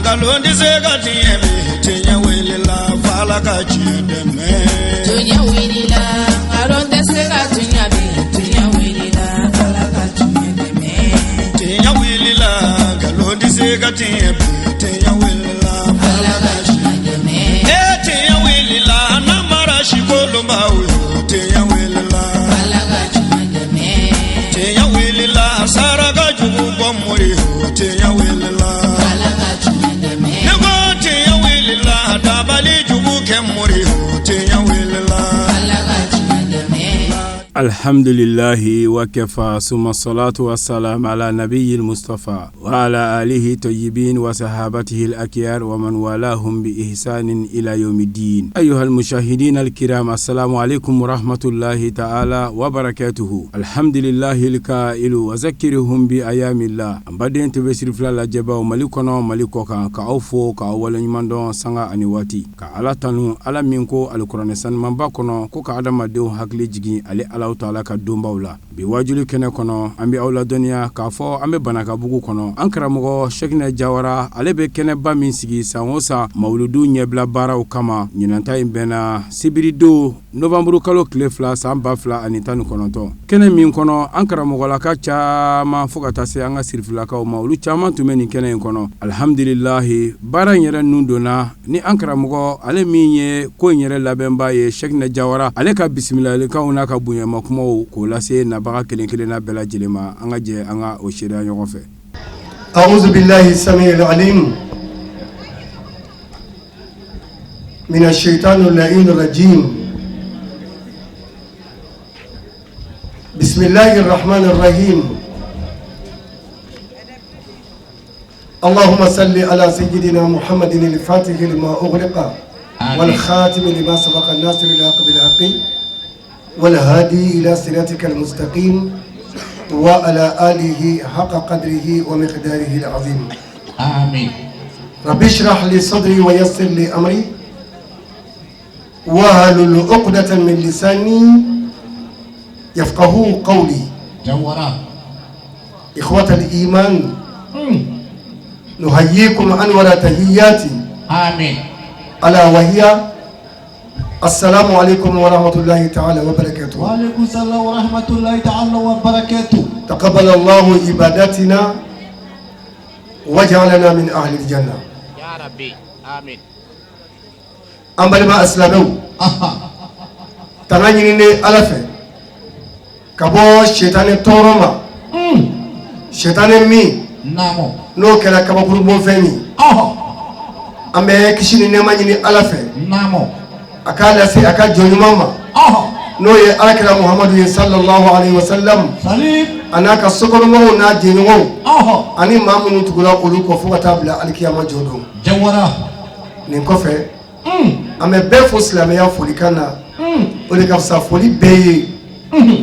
Nkalon tɛ se ka tiɲɛ bi, tiɲɛ wulila f'Ala ka tiɲɛ dɛmɛ. Tiɲɛ wulila, nkalon tɛ se ka tiɲɛ bi, tiɲɛ wulila, Ala ka tiɲɛ dɛmɛ. Tiɲɛ wulila, nkalon tɛ se ka tiɲɛ bi, tiɲɛ wulila Ala ka tiɲɛ dɛmɛ. E tiɲɛ wulila, namara si kolonbaw yo, tiɲɛ wulila. Ala ka tiɲɛ dɛmɛ. Tiɲɛ wulila, saraka jugu bɔ mori yo, tiɲɛ wulila. Ala ka tiɲɛ dɛmɛ. Ne ko tiɲɛ wulila, dabali jugu kɛ mori yo, tiɲɛ wulila. Ala ka tiɲɛ dɛmɛ. Alhamdulilahi wa kafa suma salatu wa salam ala nabiyil mustafa wa ala alihi tayyibin wa sahabatihi al-akhyar wa man walahum bi ihsanin ila yawmiddin. Ayyuhal mushahidin al-kiram, assalamu alaikum wa rahmatullahi ta'ala wa barakatuhu. Alhamdulillahi al-kailu wa zakkirhum bi ayamillah. An baden TV Sirifila lajɛbaw Mali kɔnɔ, Mali kɔkan, ka aw fo ka aw waleɲuman dɔn sanga ani waati, ka Ala tanu, Ala min ko alikuranɛ sanumanba kɔnɔ ko ka adamadenw hakili jigin ale Alahu taala ka donbaw la. Bi wajuli kɛnɛ kɔnɔ, an bɛ aw ladɔnniya k'a fɔ an bɛ Banakabugu kɔnɔ. An karamɔgɔ Sɛkinɛ Jawara, ale bɛ kɛnɛba min sigi san o san mawuludu ɲɛbila baaraw kama, ɲinanta in bɛnna sibiridon nowanburu kalo tile 2 san 2019, kɛnɛ min kɔnɔ an karamɔgɔlaka caman fo ka taa se an ka sirifilakaw ma, olu caman tun bɛ nin kɛnɛ in kɔnɔ. Alihamdulilahi, baara in yɛrɛ nun donna ni an karamɔgɔ, ale min ye ko in yɛrɛ labɛnba ye, Sɛkinɛ Jawara, ale ka bisimilalikanw n'a ka bonyama kumaw k'o lase nabaga kelen kelenna bɛɛ lajɛlen ma. An ka jɛ an ka o seereya ɲɔgɔn fɛ. A'udhu billahi samiil alim mina shaitanir la'inir rajim. Bismillahir rahmanir rahim. Allahumma salli ala sayyidina Muhammadin al-Fatih lima ughliqa wal khatim lima sabaqa nasir al-haqq bil haqqi wal hadi ila siratikal mustaqim wa ala alihi haqqa qadrihi wa miqdarihi al-azim. Amin. Rabbi shrah li sadri wa yassir li amri wahlul uqdatan min lisani yafqahu qawli. Jawara. Ikhwata al-iman, nuhayyikum anwara tahiyyati. Amin. Ala wa hiya assalamu alaikum wa rahmatullahi ta'ala wa barakatuh. Wa alaikum salam wa rahmatullahi ta'ala wa barakatuh. Taqabbal Allahu ibadatina waj'alna min ahli al-janna. Ya Rabbi. Amin. An balima silamɛw, tanga ɲininen Ala fɛ ka bɔ sitanɛ tɔɔrɔ ma, sitanɛ min Naamu. n'o kɛra kabakurubonfɛn ye. An bɛ kisi ni nɛɛma ɲini Ala fɛ Naamu. a k'a lase a ka jɔn ɲuman ma, n'o ye alakira Muhamadu ye sallallahu alaihi wasallam, Salim. a n'a ka sokɔnɔmɔgɔw n'a jɛɲɔgɔnw ani maa minnu tugura olu kɔ fo ka taa bila alikiyama jɔ don. Jawara. Nin kɔfɛ, an bɛ bɛɛ fo silamɛya folikan na, o de ka fisa foli bɛɛ ye,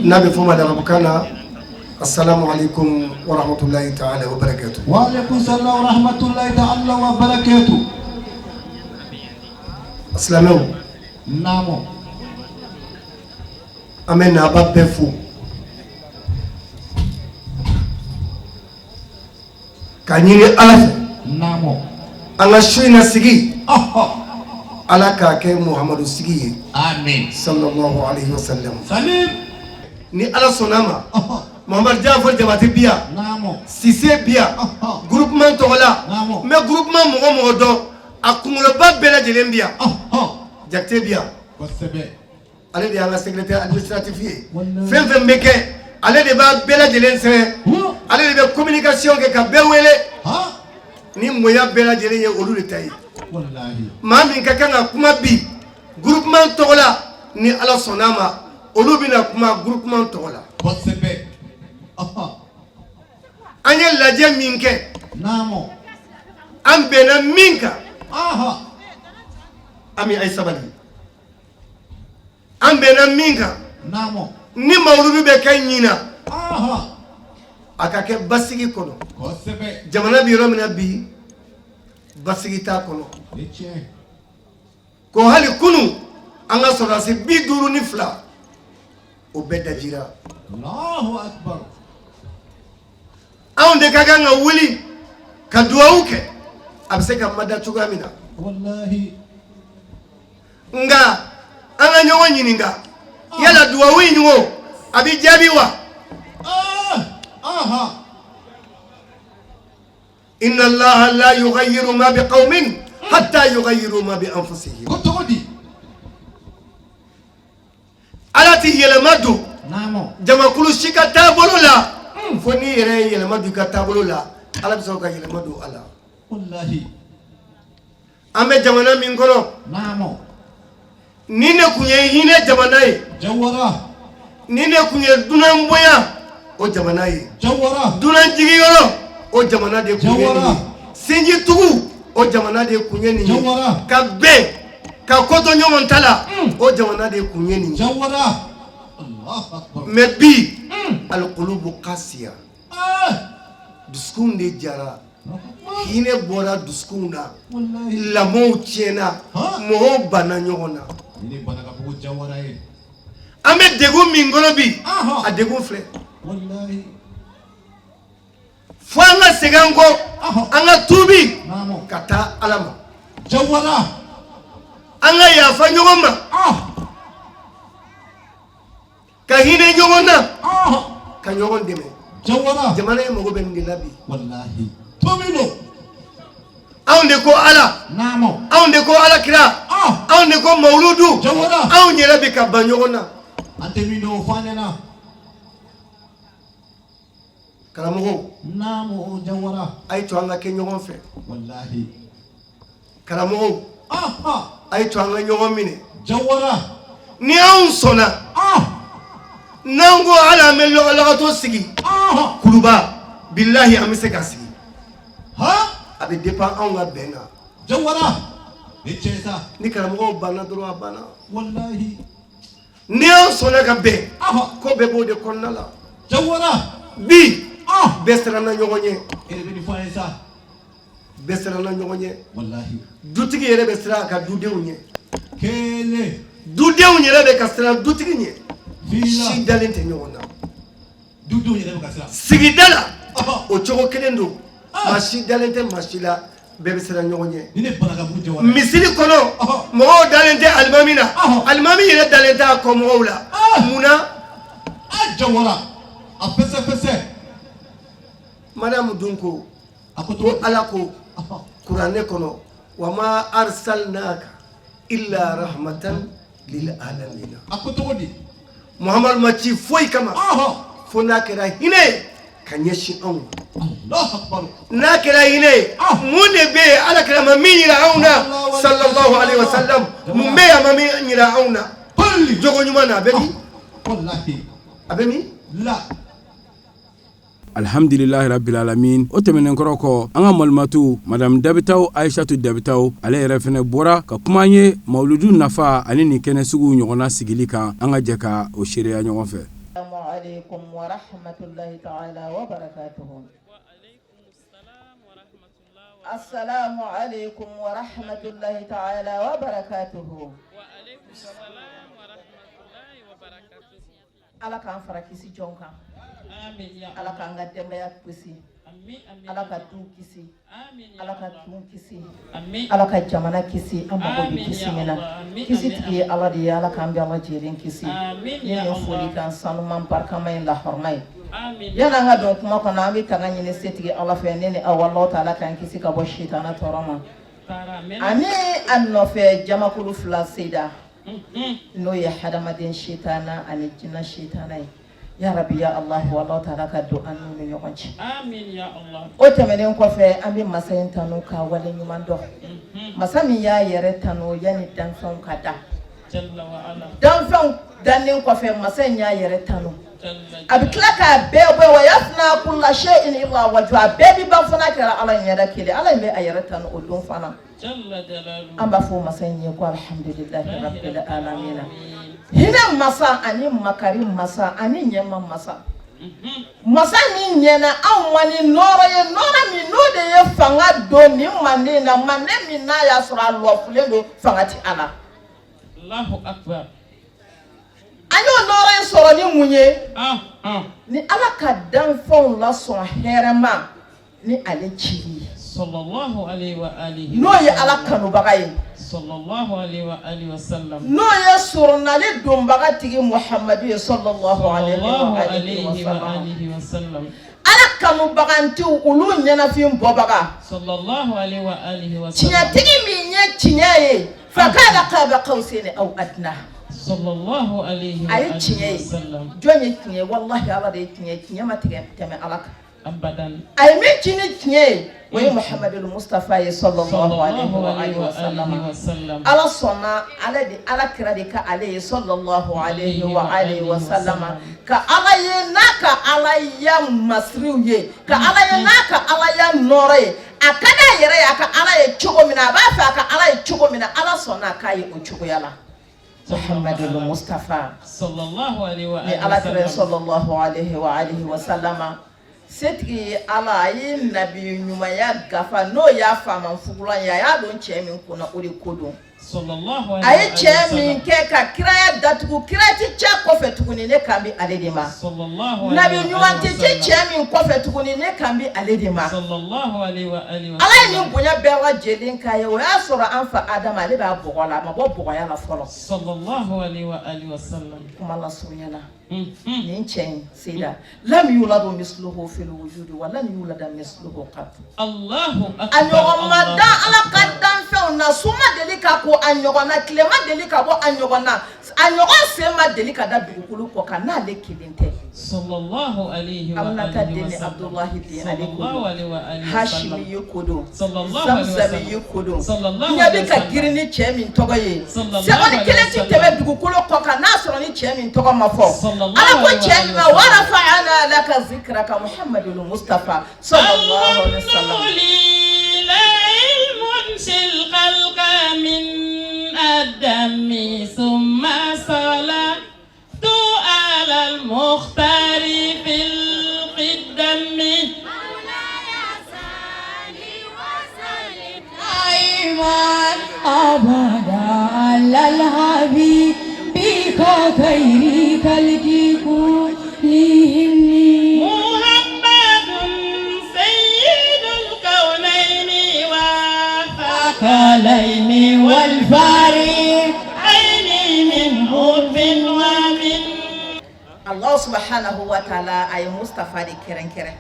n'a bɛ fɔ ma arabukan na assalamu alaikum wa rahmatullahi ta'ala wa barakatuh. Wa alaikum salam wa rahmatullahi ta'ala wa barakatuh. Silamɛw, Naamu. an bɛ naba bɛɛ fo ka ɲini Ala fɛ. Naamu. An ka su in na sigi, Ala k'a kɛ Muhamadu sigi ye. Amin. Sallallahu alaihi wasallam. Salim. Ni Ala sɔnna a ma, Muhamadu Jafar Jabate bi yan. Naamu. Sise bi yan. Groupement tɔgɔ la, n bɛ groupement mɔgɔ mɔgɔ dɔn, a kunkoloba bɛɛ lajɛlen bi yan. Jakite bi yan. Kosɛbɛ. Ale de y'an ka secrétaire administratif ye. Fɛn fɛn bɛ kɛ, ale de b'a bɛɛ lajɛlen sɛbɛn, ale de bɛ communication kɛ ka bɛɛ wele. Ni moya bɛɛ lajɛlen ye olu de ta ye. Wallahi. Maa min ka kan ka kuma bi groupement tɔgɔ la, ni Ala sɔnna a ma, olu bɛna kuma groupement tɔgɔ la. Kosɛbɛ. An ye lajɛ min kɛ, Naamu. an bɛnna min kan, Ami, a ye sabali, an bɛnna min kan, Naamu. Ni mawuludu bɛ kɛ ɲina, a ka kɛ basigi kɔnɔ. Kosɛbɛ. Jamana bɛ yɔrɔ min na bi, basigi t'a kɔnɔ. Ni tiɲɛ. Ko hali kunu an ka sɔrɔdasi 52, o bɛɛ dajira. Allahu akbar. Anw de ka kan ka wuli ka duwawu kɛ. A bɛ se ka mada cogoya min na. Walahi. Nka an ka ɲɔgɔn ɲininka, yala duwawu in ɲɔgɔn a bɛ jaabi wa? Inna allaha la yughayyiru ma bi qawmin hatta yughayyiru ma bi anfusihim. Ko cogo di? Ala tɛ yɛlɛma don Naamu. jamakulu si ka taabolo la, fo n'i yɛrɛ ye yɛlɛma don i ka taabolo la, Ala bɛ sɔrɔ ka yɛlɛma don a la. Walahi. An bɛ jamana min kɔnɔ, Naamu. nin de tun ye hinɛ jamana ye. Jawara. Nin de tun ye dunan bonya o jamana ye. Jawara. Dunan jigiyɔrɔ o jamana de tun ye nin ye. Jawara. Sinji tugu o jamana de tun ye nin ye. Jawara. Ka bɛn ka ko to ɲɔgɔn ta la, o jamana de tun ye nin ye. Jawara. Allahu akbar. Mais bi, alqulubu qasiya, Ah. dusukunw de jara, hinɛ bɔra dusukunw na, Walahi. lamɔw tiɲɛna, Han. mɔgɔw banna ɲɔgɔn na. Ni ne Banakabugu Jawara ye. An bɛ degun min kɔnɔ bi, Ahan. a degun filɛ. Walahi. Fo an ka segin an kɔ, Ahan. an ka tuubi Naamu. ka taa Ala ma, Jawara. an ka yafa ɲɔgɔn ma, Ah. ka hinɛ ɲɔgɔn na, Ah. ka ɲɔgɔn dɛmɛ. Jawara. Jamana in mago bɛ nin de la bi. Walahi. Tomino. Anw de ko Ala, Naamu. anw de ko Ala kira, Ah. anw de ko mawuludu, Jawara. anw yɛrɛ bɛ ka ban ɲɔgɔn na. An tɛ min dɔn o fɔ an ɲɛna. Karamɔgɔw, Naamu Jawara. a ye to an ka kɛ ɲɔgɔn fɛ. Walahi. Karamɔgɔw, Ah ah. a ye to an ka ɲɔgɔn minɛ. Jawara. Ni anw sɔnna, Ah. n'an ko hali an bɛ lɔgɔlɔgɔtɔ sigi Ah. Kuluba, bilahi an bɛ se ka sigi. Ha. A bɛ dépend anw ka bɛn na. Jawara. Ni tiɲɛ sa. Ni karamɔgɔw banna dɔrɔn, a banna. Walahi. Ni anw sɔnna ka bɛn, Ah. ko bɛɛ b'o de kɔnɔna la. Jawara. Bi, Ah. bɛɛ siranna ɲɔgɔn ɲɛ. E de bɛ nin fɔ an ye sa. Bɛɛ siranna ɲɔgɔn ɲɛ. Walahi. Dutigi yɛrɛ bɛ siran a ka dudenw ɲɛ. Kelen. Dudenw yɛrɛ bɛ ka siran dutigi ɲɛ. Fila. Si dalen tɛ ɲɔgɔn na. Dudenw yɛrɛ bɛ ka siran. Sigida la, Ɔhɔ. o cogo kelen don. Ah. Maa si dalen tɛ maa si la, bɛɛ bɛ siran ɲɔgɔn ɲɛ. Ni ne Banakabugu Jawara. Misiri kɔnɔ, Ɔhɔ. mɔgɔw dalen tɛ alimami na, Ɔhɔ. alimami yɛrɛ dalen tɛ a kɔ mɔgɔw la. Ah. Mun na? Ah Jawara. A fɛsɛ fɛsɛ. Madamu dun ko A ko ko cogo di? Ala ko Ɔhɔ. kuranɛ kɔnɔ, wa ma arsalnaka illa rahmatan lil alamina. A ko cogo di? Muhamadu ma ci foyi kama Ɔhɔ. fo n'a kɛra hinɛ ye ka ɲɛsin anw ma. Allahu akbar. N'a kɛra hinɛ ye, Ah. mun de bɛ yen Ala kɛra ma min yira anw na, sallallahu alaihi wa sallam? Mun bɛ yen a ma min yira anw na? Kulli. Jogo ɲuman na, a bɛ min? Walahi. A bɛ min? La. Alhamdulilahi rabbil alamin. O tɛmɛnen kɔrɔ kɔ, an ka malimatu Madame Dabitaw Aishatu Dabitaw, ale yɛrɛ fɛnɛ bɔra ka kuma an ye mawuludu nafa ani nin kɛnɛ sugu ɲɔgɔnna sigili kan. An ka jɛ ka o seereya ɲɔgɔn fɛ. Assalamu alaikum wa rahmatullahi ta'ala wa barakatuhu. Assalamu alaikum wa rahmatullahi ta'ala wa barakatuhu. Ala k'an fara kisi jɔn kan. Ala k'an ka denbaya kisi. Ala ka du kisi. Ala ka tun kisi. Ala ka jamana kisi. An mago bɛ kisi min na. Kisi tigi ye Ala de ye. Ala k'an bɛɛ lajɛlen kisi. Ni nin foli kan sanuman barikama in lahɔrɔma ye. Yanni an ka don kuma kɔnɔ, an bɛ tanga ɲini setigi Ala fɛ, ne ni aw, Alahu taala k'an kisi ka bɔ sitana tɔɔrɔ ma. Ani a nɔfɛ jamakulu fila seyida, n'o ye hadamaden sitana ani jinɛ sitana ye. Ya rabi ya Allah, Alahu taala ka don an n'u ni ɲɔgɔn cɛ. O tɛmɛnen kɔfɛ, an bɛ masa in tanu ka wale ɲuman dɔn. Masa min y'a yɛrɛ tanu yanni danfɛnw ka da. Danfɛnw dannen kɔfɛ, masa in y'a yɛrɛ tanu. A bɛ tila k'a bɛɛ bɔ wa yafna kulla shay'in illa wajhu, a bɛɛ bɛ ban fo n'a kɛra Ala ɲɛda kelen. Ala in bɛ a yɛrɛ tanu o don fana. An b'a fɔ masa in ye ko alhamdulillahi rabbil alamina. Hinɛ masa ani makari masa ani ɲɛma masa. Masa min ɲɛna anw ma ni nɔɔrɔ ye, nɔɔrɔ min n'o de ye fanga don nin manden na, manden min n'a y'a sɔrɔ a lɔfulen don, fanga ti a la. An y'o nɔɔrɔ in sɔrɔ ni mun ye? Ni Ala ka danfɛnw lasɔn hɛrɛma ni ale cili ye. N'o ye Ala kanubaga ye, n'o ye soronali donbaga tigi Muhamadu ye sallallahu alaihi wa sallam. Ala kanubagantiw olu ɲɛnafin bɔbaga, tiɲɛtigi min ye tiɲɛ ye, fakana qaba qawsayni aw adna, a ye tiɲɛ ye. Jɔn ye tiɲɛ ye? Walahi Ala de ye tiɲɛ ye, tiɲɛ ma tigɛ tɛmɛ Ala kan. A ye min ci ni tiɲɛ ye, o ye Muhamadu Mustafa ye sallallahu alaihi wa sallam. Ala sɔnna ale de, Ala kira de ka ale ye sallallahu alaihi wa alihi wa sallam, ka Ala ye n'a ka Alaya masiriw ye, ka Ala ye n'a ka Alaya nɔɔrɔ ye. A ka di a yɛrɛ ye a ka Ala ye cogo min na, a b'a fɛ a ka Ala ye cogo min na, Ala sɔnna a k'a ye o cogoya la. Muhamadu Mustafa ni Ala kira sallallahu alaihi wa alihi wa sallam. Setigi ye Ala, a ye nabi ɲumanya gafa n'o y'a faamafugulan ye, a y'a don cɛ min kunna, o de ko don. A ye cɛ min kɛ ka kiraya datugu, kira tɛ cɛ kɔfɛ tuguni, ne kan bɛ ale de ma. Nabi ɲuman tɛ ci cɛ min kɔfɛ tuguni, ne kan bɛ ale de ma. Ala ye nin bonya bɛɛ lajɛlen k'a ye. O y'a sɔrɔ an fa Adama, ale b'a bɔgɔ la, a ma bɔ bɔgɔya la fɔlɔ. Kuma lasurunya la, nin cɛ in seyida lam yuladu misluhu fil wujudi wa lan yulada misluhu qat. A ɲɔgɔn ma dan Ala ka danfɛnw na, su ma deli ka ko a ɲɔgɔn na, tile ma deli ka bɔ a ɲɔgɔn na, a ɲɔgɔn sen ma deli ka da dugukolo kɔ kan n'ale kelen tɛ. Aminata den ni Abudulahi den, ale ko don. Hashimi ye ko don, Zamzami ye ko don. Diɲɛ bɛ ka girin ni cɛ min tɔgɔ ye, seconde kelen tɛ tɛmɛ dugukolo kɔ kan n'a sɔrɔ ni cɛ min tɔgɔ ma fɔ. Ala ko cɛ min ma wa rafa'ana laka zikraka Muhammadul Mustafa sallallahu alaihi wasallam. Allah subhanahu wa ta'ala a ye Mustafa de kɛrɛnkɛrɛn,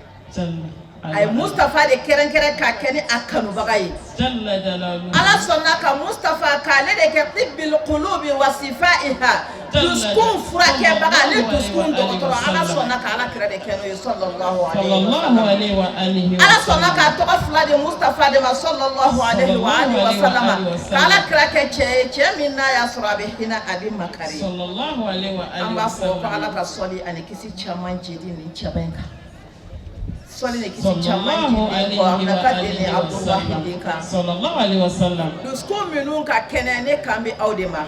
a ye Mustafa de kɛrɛnkɛrɛn k'a kɛ ni a kanubaga ye. Ala sɔnna ka Mustafa k'ale de kɛ tibbil qulubi wa sifaiha, dusukun furakɛbaga ani dusukun dɔgɔtɔrɔ. Ala sɔnna ka Ala kira de kɛ n'o ye sallallahu alaihi wa sallam. Ala sɔnna k'a tɔgɔ fila di Mustafa de ma sallallahu alaihi wa alihi wa sallam, ka Ala kira kɛ cɛ ye, cɛ min n'a y'a sɔrɔ a bɛ hinɛ, a bɛ makari. An b'a fɔ ko Ala ka sɔli ani kisi caman jidi nin cɛba in kan, sɔli ni kisi caman jidi kɔ Aminata den ni Abudulahi den kan. Dusukun minnu ka kɛnɛ, ne kan bɛ aw de ma.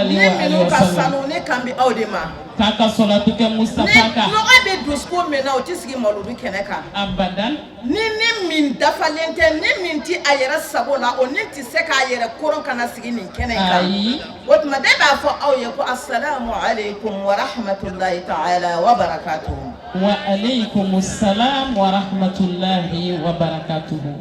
Ni minnu ka sanu, ne kan bɛ aw de ma. K'a ka sɔlatu kɛ Mustafa kan. Ni nɔgɔ bɛ dusukun min na, o tɛ sigi mawuludu kɛnɛ kan. Abadan. Ni ni min dafalen tɛ, ni min tɛ a yɛrɛ sago la, o ni tɛ se k'a yɛrɛ koron ka na sigi nin kɛnɛ in kan. Ayi. O tuma ne b'a fɔ aw ye ko asalamu aleykum wa rahmatulahi ta'ala wa barakatuhu. Wa aleykum salam wa rahmatulahi wa barakatuhu.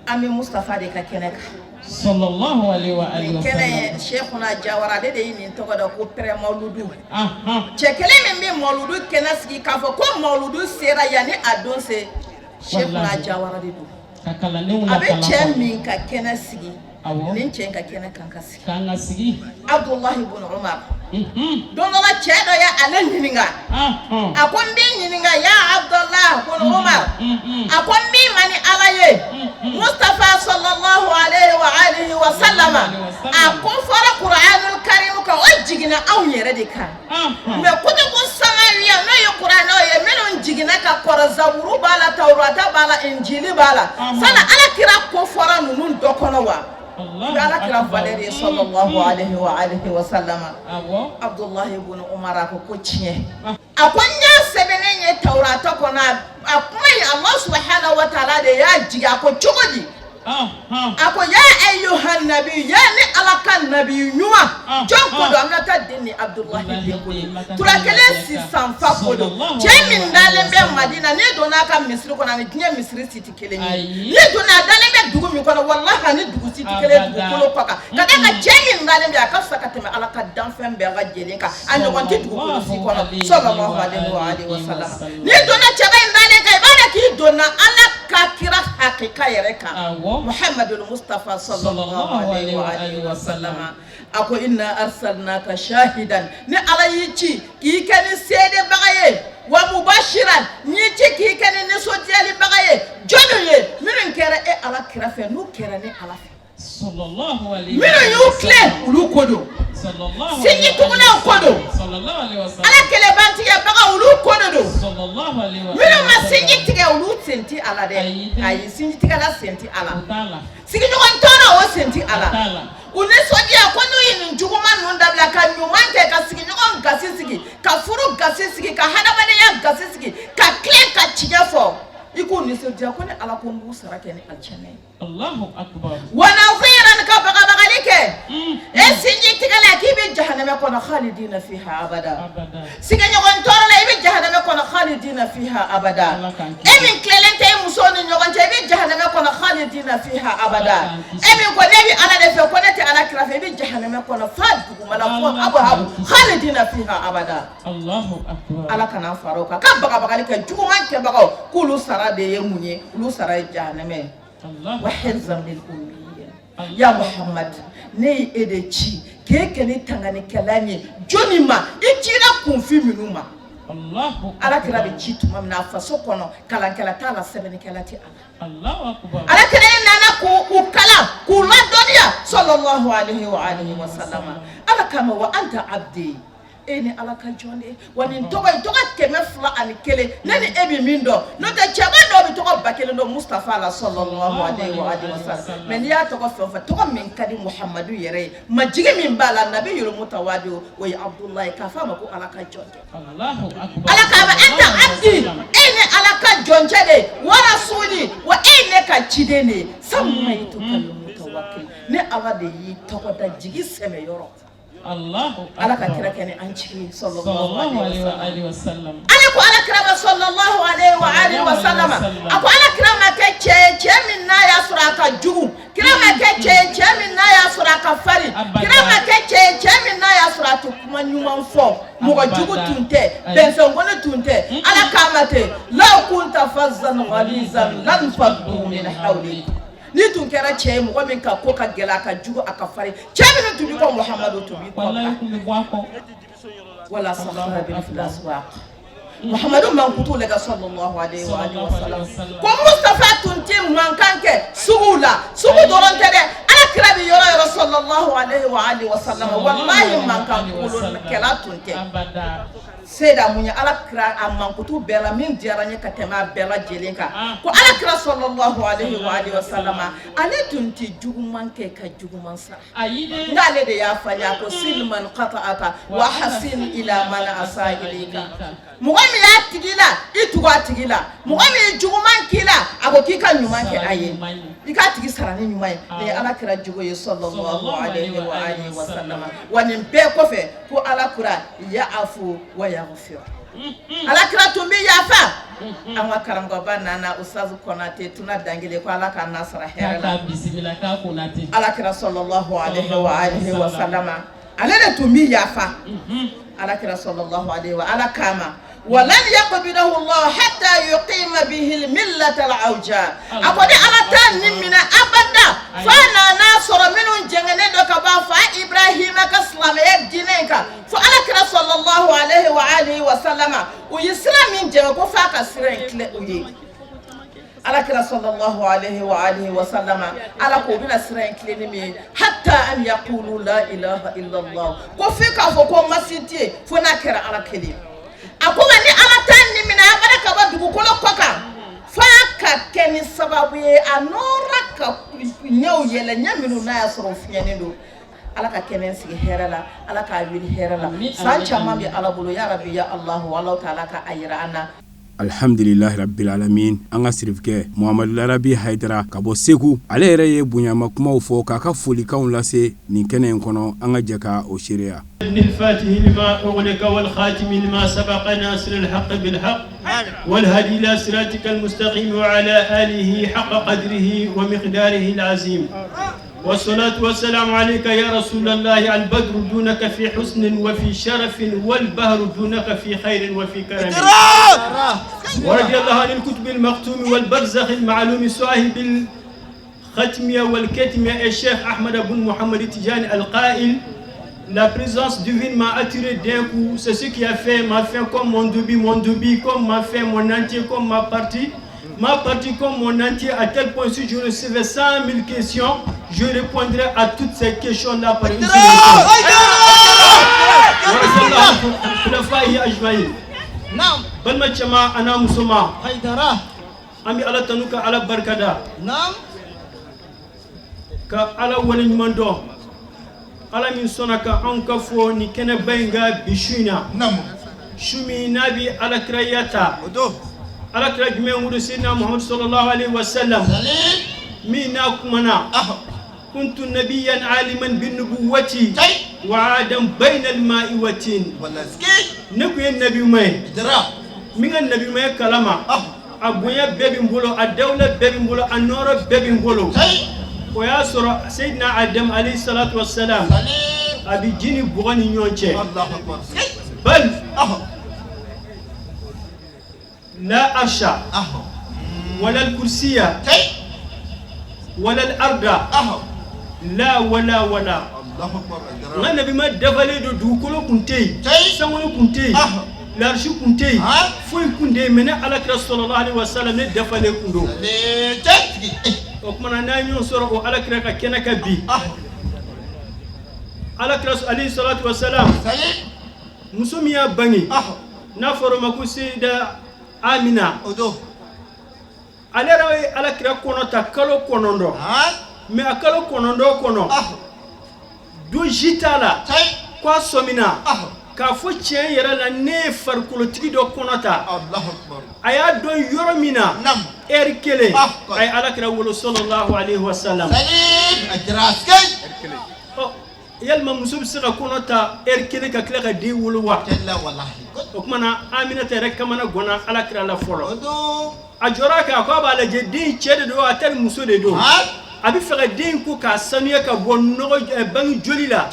An bɛ Mustafa de ka kɛnɛ kan. Sallallahu alaihi wa alihi Nin wa kɛnɛ sallam. ye Cheikhuna Jawara, ale de ye nin tɔgɔ da ko pré mawuludu. Cɛ kelen min bɛ mawuludu kɛnɛ sigi k'a fɔ ko mawuludu sera yanni a don se, Cheikhuna Wallahi. Jawara de don. Ka kalandenw A bɛ lakalan. cɛ min ka kɛnɛ sigi, Awɔ. nin cɛ in ka kɛnɛ kan ka sigi. K'an ka sigi. Abudulahi bun Umar. Don dɔ la, cɛ dɔ ye ale ɲininka. A ko n b'i ɲininka ya Abudulahi bun Umar. A ko n b'i ma ni Ala ye. Mustafa sallallahu alaihi wa alihi wa sallama. A ko fɔra Kuranul karimu kan, o jiginna anw yɛrɛ de kan. Mais kutubu samawiya, n'o ye kuranɛw ye minnu jiginna ka kɔrɔ, Zaburu b'a la, Tawurata b'a la, Injili b'a la. Sala Ala kira ko fɔra ninnu dɔ kɔnɔ wa? I bɛ Ala kira valeur ye sallallahu alaihi wa alihi wa sallama. Abudulahi ibn Umar a ko ko tiɲɛ. A ko n y'a sɛbɛnnen ye Tawurata kɔnɔ, a kuma in Allah subahana wa taala de y'a jigin. A ko cogo di? A ko ya ayyuhan nabi, ya ne Ala ka nabi ɲuman, jɔn ko don? Aminata den ni Abudulayi den ko don, tura kelen sisan fa ko don. Cɛ min dalen bɛ Madina, n'i donna a ka misiri kɔnɔ, ani diɲɛ misiri si tɛ kelen ye. N'i donna a dalen bɛ dugu min kɔnɔ, walahi ani dugu si tɛ kelen ye dugukolo kɔ kan. Ka d'a kan cɛ min dalen bɛ, a ka fisa ka tɛmɛ Ala ka danfɛn bɛɛ lajɛlen kan, a ɲɔgɔn tɛ dugukolo si kɔnɔ, sallallahu alaihi wa alihi wa sallam. N'i donna cɛba in dalen kan, i b'a dɔn k'i donna Ala ka kira hakika yɛrɛ kan, Muhamadul Mustafa sallallahu alaihi wa alihi wa sallam. A ko inna arsalnaka shahidan, ne Ala y'i ci k'i kɛ ni seedebaga ye, wa mubashiran, n y'i ci k'i kɛ ni nisɔndiyalibaga ye. Jɔnni ye? Minnu kɛra e Ala kira fɛ, n'u kɛra ne Ala fɛ, minnu y'u tilen, olu ko don. Sinji tugulaw ko don, Ala kelenbantigɛbaga, olu ko de don. Minnu ma sinji tigɛ, olu sen tɛ a la dɛ. Ayi, sinji tigɛla sen tɛ a la, sigiɲɔgɔn tɔɔrɔ, o sen tɛ a la. U nisɔndiya ko n'u ye nin juguman ninnu dabila ka ɲuman kɛ, ka sigiɲɔgɔn gasi sigi, ka furu gasi sigi, ka hadamadenya gasi sigi, ka tilen ka tiɲɛ fɔ, i k'u nisɔndiya ko ne Ala ko n b'u sara kɛ ni alijinɛ ye. Wa naziran, ka bagabagali kɛ e sinji tigɛla k'i bɛ jahanamɛ kɔnɔ, khalidina fiha abada. Sigiɲɔgɔn tɔɔrɔ la, i bɛ jahanamɛ kɔnɔ, khalidina fiha abada. E min tilelen tɛ i muso ni ɲɔgɔn cɛ, i bɛ jahanamɛ kɔnɔ, khalidina fiha abada. E min ko ne bɛ Ala de fɛ, ko ne tɛ Ala kira fɛ, i bɛ jahanamɛ kɔnɔ f'a dugumala fo habu habu, khalidina fiha abada. Ala kana fara o kan. Ka bagabagali kɛ juguman kɛbagaw k'olu sara de ye mun ye? Olu sara ye jahanamɛ ye. Wa hirzan lil ummiyin, ya Muhammad, ne ye e de ci k'e kɛ ni tanganikɛla ye. Jɔnni ma i cira? Kunfin minnu ma. Ala kira bɛ ci tuma min na, a faso kɔnɔ, kalankɛla t'a la, sɛbɛnnikɛla tɛ a la. Ala kira nana k'u kalan, k'u ladɔnniya, sallallahu alaihi wa alihi wa sallama. Ala kama wa anta abdi, e ni Ala ka jɔn de. Wa nin tɔgɔ ye tɔgɔ 201, ne ni e bɛ min dɔn. N'o tɛ, cɛba dɔw bɛ tɔgɔ 1000 dɔn Mustafa la, sallallahu alaihi wa alihi wa sallam. Mais n'i y'a tɔgɔ fɛn o fɛn, tɔgɔ min ka di Muhamadu yɛrɛ ye, majigi min b'a la, nabiyul mutawadi, o ye Abudulayi, k'a fɔ a ma ko Ala ka jɔn cɛ. Ala k'a ma anta abdi, e ni Ala ka jɔncɛ de ye, wa rasuli, wa e ye ne ka ciden de ye. Sammaytukal mutawakkil, ne Ala de y'i tɔgɔ da jigi sɛmɛ yɔrɔ. Ala ka kira kɛ ni an jigi ye, sallallahu alaihi wa sallam. Ala ko ala kira ma, sallallahu alaihi wa alihi wa sallam, a ko ala kira ma kɛ cɛ ye, cɛ min n'a y'a sɔrɔ a ka jugu. Kira ma kɛ cɛ ye, cɛ min n'a y'a sɔrɔ a ka farin. Kira ma kɛ cɛ ye, cɛ min n'a y'a sɔrɔ a tɛ kuma ɲuman fɔ. Mɔgɔ jugu tun tɛ, bɛnsɛnkɔni tun tɛ. Ala k'a ma ten law kunta fazzan ghalizan lanfaddu min hawlik. N'i tun kɛra cɛ ye, mɔgɔ min ka ko ka gɛlɛn, a ka jugu, a ka farin, cɛ minnu tun b'i kɔ, Muhamadu tun b'i kɔ. Wala sahabin fil aswaq, Muhamadu mankutu le ka, sallallahu alaihi wa alihi wa sallam. Ko Mustafa tun tɛ mankan kɛ suguw la. Sugu dɔrɔn tɛ dɛ, Ala kira bɛ yɔrɔ yɔrɔ, sallallahu alaihi wa alihi wa sallam, wallahi mankan kɛla tun tɛ. Seyida mun ye Ala kira a mankutu bɛɛ la min diyara n ye ka tɛmɛ a bɛɛ lajɛlen kan? Ko Ala kira sallallahu alaihi wa alihi wa sallama, ale tun tɛ juguman kɛ ka juguman sara. N'ale de y'a fɔ a ko sil man qata'aka wa ahsin ila man asa ilayka. Mɔgɔ min y'a tigi la, i tugu a tigi la. Mɔgɔ min ye juguman k'i la, a ko k'i ka ɲuman kɛ a ye, i k'a tigi sara ni ɲuman ye. Nin ye Ala kira jogo ye, sallallahu alaihi wa alihi wa sallama. Wa nin bɛɛ kɔfɛ, ko Ala kira ya'afu wa yaghfir, Ala kira tun bɛ yafa. An ka karamɔgɔba nana, Ustaz Konate Tuna Dangele, ko Ala k'a n'a sara hɛrɛ la. Ala kira sallallahu alaihi wa alihi wa sallama, ale de tun bɛ yafa. Ala kira sallallahu alaihi wa ala kama walan yaqbidahu Allah hatta yuqima bihi al-millata al-awja. A ko ni Ala t'a ni minɛ abada, f'a nana sɔrɔ minnu jɛngɛnen don ka bɔ a fa Ibrahima ka silamɛya diinɛ in kan, fo Ala kira sallallahu alaihi wa alihi wa sallama, u ye sira min jɛngɛ, ko f'a ka sira in tilen u ye. Ala kira sallallahu alaihi wa alihi wa sallama, Ala ko u bɛna sira in tilen ni min ye, hatta an yaqulu la ilaha illallah, ko f'i k'a fɔ ko masi tɛ yen fo n'a kɛra Ala kelen. A ko nka ni Ala t'a ni minɛ abada ka bɔ dugukolo kɔ kan, f'a ka kɛ ni sababu ye a nɔra ka ɲɛw yɛlɛ, ɲɛ minnu n'a y'a sɔrɔ o fiɲɛnen don. Ala ka kɛnɛ sigi hɛrɛ la, Ala k'a wuli hɛrɛ la. San caman bɛ Ala bolo, ya rabi ya Alahu, Alahu taala ka a yira an na. Alhamdulilahi rabbil alamin. An ka sirifikɛ Muhamadu Larabi Hayidara ka bɔ Segu, ale yɛrɛ ye bonyama kumaw fɔ k'a ka folikanw lase nin kɛnɛ in kɔnɔ. An ka jɛ ka o seereya. الفاتح لما أغلق والخاتم لما سبق ناصر الحق بالحق والهادي إلى صراطك المستقيم وعلى آله حق قدره ومقداره العظيم والصلاة والسلام عليك يا رسول الله البدر دونك في حسن وفي شرف والبهر دونك في خير وفي كرم ورضي الله عن الكتب المختوم والبرزخ المعلوم صاحب الختمية والكتمية الشيخ أحمد بن محمد التجاني القائل: La présence divine m'a attiré d'un coup, c'est ce qui a fait ma fin comme mon début, comme ma fin, mon entier, comme ma partie. Ma partie comme mon entier, à tel point si je recevais 100 000 questions, je répondrais à toutes ces questions-là par une seule réponse. خلفائه أجمعين. Balima cɛman a n'a musoman, an bɛ Ala tanu ka Ala barikada, ka Ala waleɲuman dɔn, Ala min sɔnna ka anw ka fɔ nin kɛnɛba in ka bi su in na, su min n'a bɛ alakiraya ta. Alakira jumɛn wolo? Seydina Muhamadu sallallahu alaihi wasallam, min n'a kumana: كنت نبيا عالما بالنبوة وآدم بين الماء والطين. Ne kun ye nabi ɲuman ye min ka nabi ɲumanya kalama, a bonya bɛɛ bɛ n bolo, a dawula bɛɛ bɛ n bolo, a nɔɔrɔ bɛɛ bɛ n bolo. O y'a sɔrɔ Seydina Adam alayhi salatu wasalam a bɛ ji ni bɔgɔ ni ɲɔgɔn cɛ. بل لا عرش ولا الكرسي ولا الأرض لا ولا ولا. N ka nabi ma dafalen don, dugukolo kun tɛ yen, sankolo kun tɛ yen, larisi kun tɛ yen, foyi kun tɛ yen, mais ne alakira sallallahu alaihi wasallam, ne dafalen kun don. O kumana n'an ye ɲɔgɔn sɔrɔ o alakira ka kɛnɛ kan bi, alakira alayhi salatu wasalam, muso min y'a bange n'a fɔra o ma ko Seyida Amina, ale yɛrɛ ye alakira kɔnɔ ta kalo 9, mais a kalo 9 kɔnɔ, don si t'a la ko a sɔmina k'a fɔ tiɲɛ yɛrɛ la ne ye farikolotigi dɔ kɔnɔ ta. A y'a dɔn yɔrɔ min na, ɛri kelen a ye alakira wolo sallallahu alaihi wasallam. Ɔ, yalima muso bɛ se ka kɔnɔ ta ɛri kelen ka tila ka den wolo wa? O tuma na Aminata yɛrɛ kamana ganna alakira la fɔlɔ. A jɔra a kan, a ko a b'a lajɛ, den cɛ de don a tari muso de don? A bɛ fɛ ka den ko k'a sanuya ka bɔ nɔgɔ bange joli la.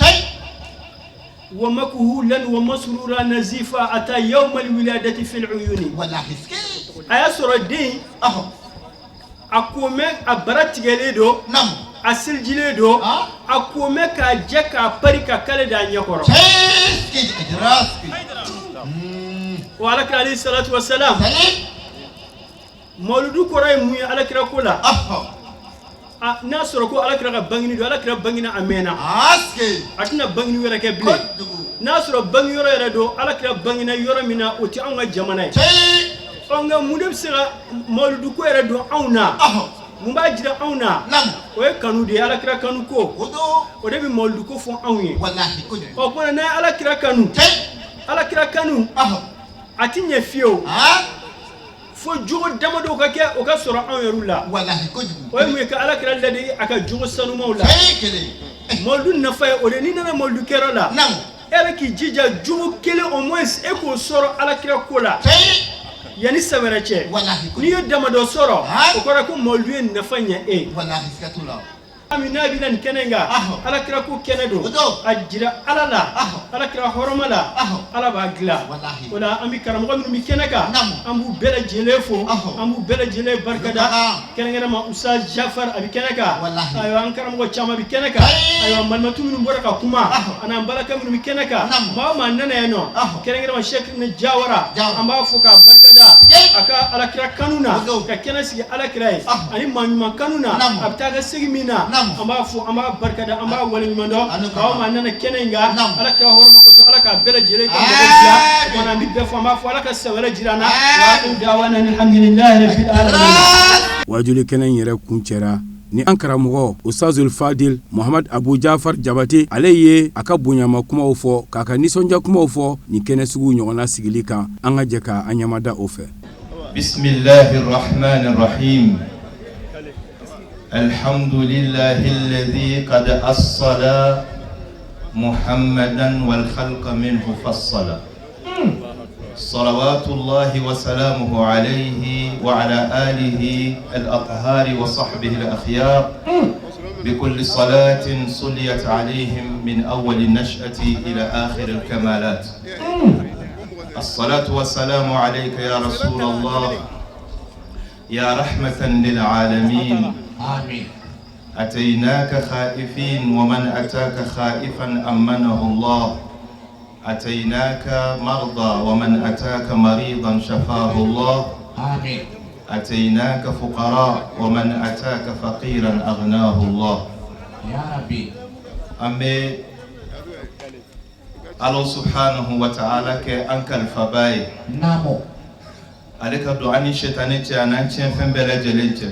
ومكحولا ومسرورا نزيفا أتى يوم الولادة في العيون. A y'a sɔrɔ den a komɛ, a bara tigɛlen don, a selijilen don, a komɛ k'a jɛ k'a pari ka kale da a ɲɛkɔrɔ. O alakira alayhi salatu wasalam, mawuludu kɔrɔ ye mun ye alakira ko la? N'a sɔrɔ ko alakira ka bangini don, alakira bangina a mɛnna, a tɛna bangini wɛrɛ kɛ bilen. N'a sɔrɔ bangi yɔrɔ yɛrɛ don, alakira bangina yɔrɔ min na, o tɛ anw ka jamana ye. Ɔ, nka mun de bɛ se ka mawuludu ko yɛrɛ don anw na? Mun b'a jira anw na? O ye kanu de ye, alakira kanu ko, o de bɛ mawuludu ko fɔ anw ye. Ɔ kumana n'a ye alakira kanu, alakira kanu a ti ɲɛ fiyewu fo jogo damadɔw ka kɛ, o ka sɔrɔ anw yɛrɛw la. O ye mun ye? Ka alakira ladege a ka jogo sanumaw la. Mawuludu nafa ye o de. N'i nana mawuludu kɛyɔrɔ la, e yɛrɛ k'i jija jogo kelen au moins e k'o sɔrɔ alakira ko la yanni san wɛrɛ cɛ. N'i ye damadɔ sɔrɔ, o kɔrɔ ko mawuludu ye nafa ɲɛ e ye. Min n'a bɛna nin kɛnɛ in kan, alakira ko kɛnɛ don, a jira Ala la, alakira hɔrɔma la, Ala b'a dilan. O la an bɛ karamɔgɔ minnu bɛ kɛnɛ kan, an b'u bɛɛ lajɛlen fo, an b'u bɛɛ lajɛlen barikada, kɛrɛnkɛrɛnma Ustaz Jafar, a bɛ kɛnɛ kan. Ayiwa, an karamɔgɔ caman bɛ kɛnɛ kan. Ayiwa, malimatu minnu bɔra ka kuma ani an balaka minnu bɛ kɛnɛ kan, maa o maa nana yan nɔ, kɛrɛnkɛrɛnma Cheikh Jawara, an b'a fo k'a barikada a ka alakira kanu na, ka kɛnɛ sigi alakira ye ani maa ɲuman kanu na. A bɛ taa ka segin min na, an b'a fo, an b'a barikada, an b'a waleɲuman dɔn. Maa o maa nana kɛnɛ in kan, alakira hɔrɔma kosɔn, Ala k'a bɛɛ lajɛlen ka mɔgɔ bila. O kumana an bɛ bɛɛ fo, an b'a fɔ Ala ka san wɛrɛ jira an na. وآخر دعوانا الحمد لله رب العالمين. Wajuli kɛnɛ in yɛrɛ kuncɛra ni an karamɔgɔ Ustazul Fadil Muhamad Abu Jafar Jabate, ale ye a ka bonyama kumaw fɔ k'a ka nisɔndiya kumaw fɔ nin kɛnɛ sugu ɲɔgɔnna sigili kan. An ka jɛ ka an ɲɛmada o fɛ. بسم الله الرحمن الرحيم الحمد لله الذي قد أصل محمدا والخلق منه فصل صلوات الله وسلامه عليه وعلى آله الأطهار وصحبه الأخيار بكل صلاة صليت عليهم من أول النشأة إلى آخر الكمالات الصلاة والسلام عليك يا رسول الله يا رحمة للعالمين آمين أتيناك خائفين ومن أتاك خائفا أمنه الله أتيناك مرضى ومن أتاك مريضا شفاه الله آمين أتيناك فقراء ومن أتاك فقيرا أغناه الله يا ربي An bɛ Ala subhanahu wa ta'ala kɛ an kalifaba ye Naamu ale ka don an ni sɛtanɛ cɛ an'an tiɲɛfɛn bɛɛ lajɛlen cɛ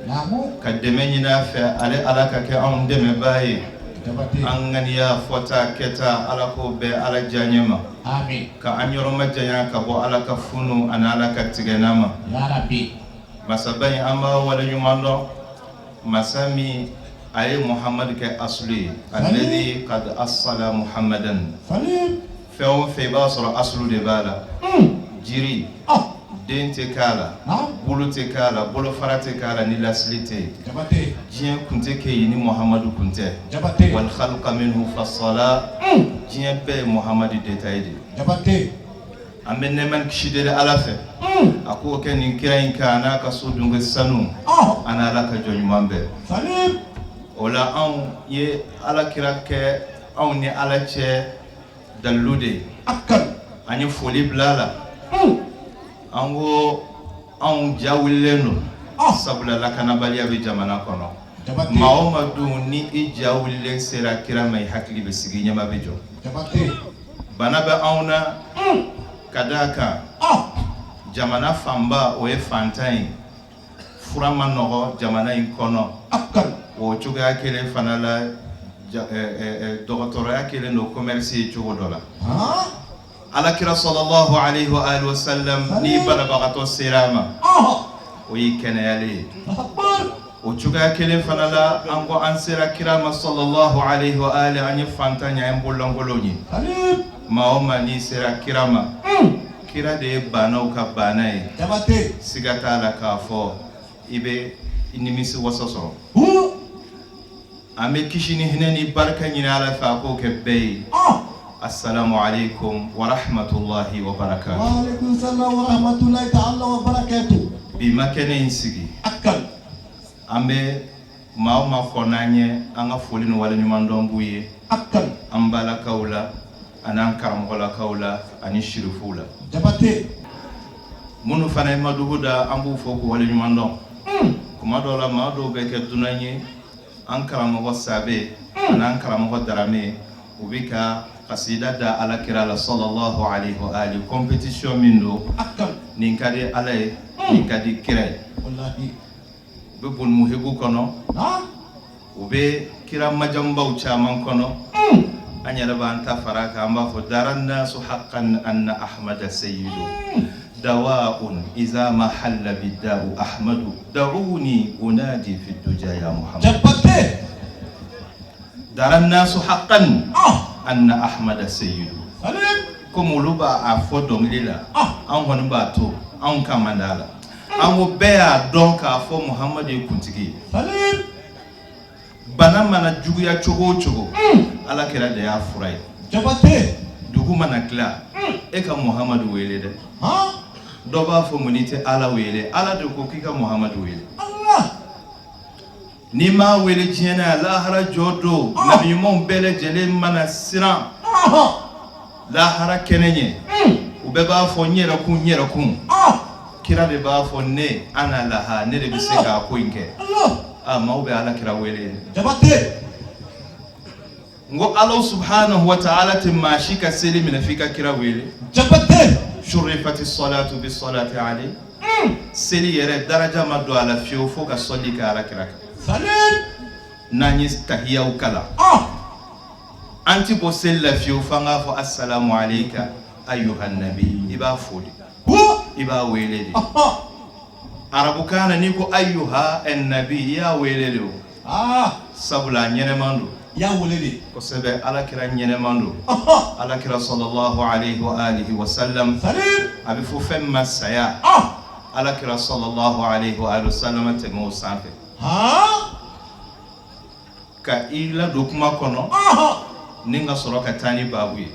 Naamu ka dɛmɛ ɲini a fɛ ale Ala ka kɛ anw dɛmɛbaa ye Jabate an ŋaniya fɔta kɛta Ala k'o bɛn Ala diyaɲɛ ma Amin ka an yɔrɔ majanya ka bɔ Ala ka funu ani Ala ka tigɛnna ma Ya Rabbi masaba in an b'a waleɲuman dɔn masa min a ye muhamadu kɛ asulu ye alladhi qad asala muhamadan fɛn o fɛn i b'a sɔrɔ asulu de b'a la jiri den tɛ k'a la bolo tɛ k'a la bolofara tɛ k'a la ni lasili tɛ yen diɲɛ kun tɛ kɛ yen ni muhamadu kun tɛ wal khalqa minhu fasala diɲɛ bɛɛ ye muhamadu détail de ye an bɛ nɛɛma ni kisi deli ala fɛ a k'o kɛ nin kira in kan a n'a ka so dunke sanu a n'ala ka jɔn ɲuman bɛɛ o la anw ye ala kira kɛ anw ni ala cɛ dalilu de ye an ye foli bila a la an ko anw ja wulilen don sabula lakanabaliya bɛ jamana kɔnɔ maa o maa dun ni i ja wulilen sera kira ma i hakili bɛ sigi ɲɛma bɛ jɔ bana bɛ anw na ka d'a kan jamana fanba o ye fantan ye fura ma nɔgɔ jamana in kɔnɔ o cogoya kelen fana la dɔgɔtɔrɔya kɛlen don commerce ye cogo dɔ la alakira sallallahu alayhi wa alihi wa sallam ni banabagatɔ sera a ma o y'i kɛnɛyalen ye o cogoya kelen fana la an ko an sera kira ma sallallahu alayhi wa alihi an ye fantan ye an ye bololankolon ye maa o maa n'i sera kira ma kira de ye banaw ka bana ye siga t'a la k'a fɔ i bɛ nimisi wasa sɔrɔ an bɛ kisi ni hinɛ ni barika ɲini ala fɛ a k'o kɛ bɛɛ ye assalamu alaikum wa rahmatullahi wa barakatuh Wa alaikum salam wa rahmatullahi ta'ala wa barakatuh bi ma kɛnɛ in sigi an bɛ maa o maa kɔnna an ɲɛ an ka foli ni waleɲumandɔn b'u ye an balakaw la ani an karamɔgɔlakaw la ani sirifuw la Jabate minnu fana ye madugu da an b'u fo k'u waleɲumandɔn kuma dɔw la maa dɔw bɛ kɛ dunan ye an karamɔgɔ sabe ani an karamɔgɔ darame u bɛ ka kasida da ala kira la sallallahu alaihi wa alihi compétition min don nin ka di ala ye nin ka di kira ye u bɛ bɔnmuhibu kɔnɔ u bɛ kira majamubaw caman kɔnɔ an yɛrɛ b'an ta fara kan an b'a fɔ dara nasu haqqan anna ahmada sayyidu dawaun iza ma halla bidda'u ahmadu da'uni unadi fi duja ya muhammad Jabate dara nasu haqqan anna ahmada sayyidu komi olu b'a a fɔ dɔnkili la an kɔni b'a to anw ka man d'a la an ko bɛɛ y'a dɔn k'a fɔ muhamadu ye kuntigi ye bana mana juguya cogo o cogo ala kira de y'a fura ye Jabate dugu mana tila e ka muhamadu wele dɛ dɔ b'a fɔ mun n'i tɛ ala wele ala de ko k'i ka muhamadu wele n'i m'a wele diɲɛ na yan lahara jɔ don nabi ɲumanw bɛɛ lajɛlen mana siran lahara kɛnɛ ɲɛ u bɛɛ b'a fɔ n yɛrɛ kun n yɛrɛ kun kira de b'a fɔ ne ana laha ne de bɛ se k'a ko in kɛ a maaw bɛ ala kira wele Jabate n ko ala subhanahu wa ta'ala tɛ maa si ka seli minɛ f'i ka kira wele Jabate shurifati salatu bi salati alayhi seli yɛrɛ daraja ma don a la fiyewu fo ka sɔli kɛ ala kira kan n'an ye tahiyaw kalan an ti bɔ seli la fiyewu f'an k'a fɔ assalamu alayka ayyuhan nabi i b'a fo de I b'a wele de. Arabukan na, n'i ko ayyuha annabi, i y'a wele de o. Sabula a ɲɛnɛman don. I y'a wele de. Kosɛbɛ, Alakira ɲɛnɛman don. Alakira sallallahu alayhi wa alihi wa sallam, a bɛ fɔ fɛn min ma saya, Alakira sallallahu alayhi wa alihi wa sallam tɛmɛ o sanfɛ. Ka i ladon kuma kɔnɔ ni ka sɔrɔ ka taa ni baabu ye.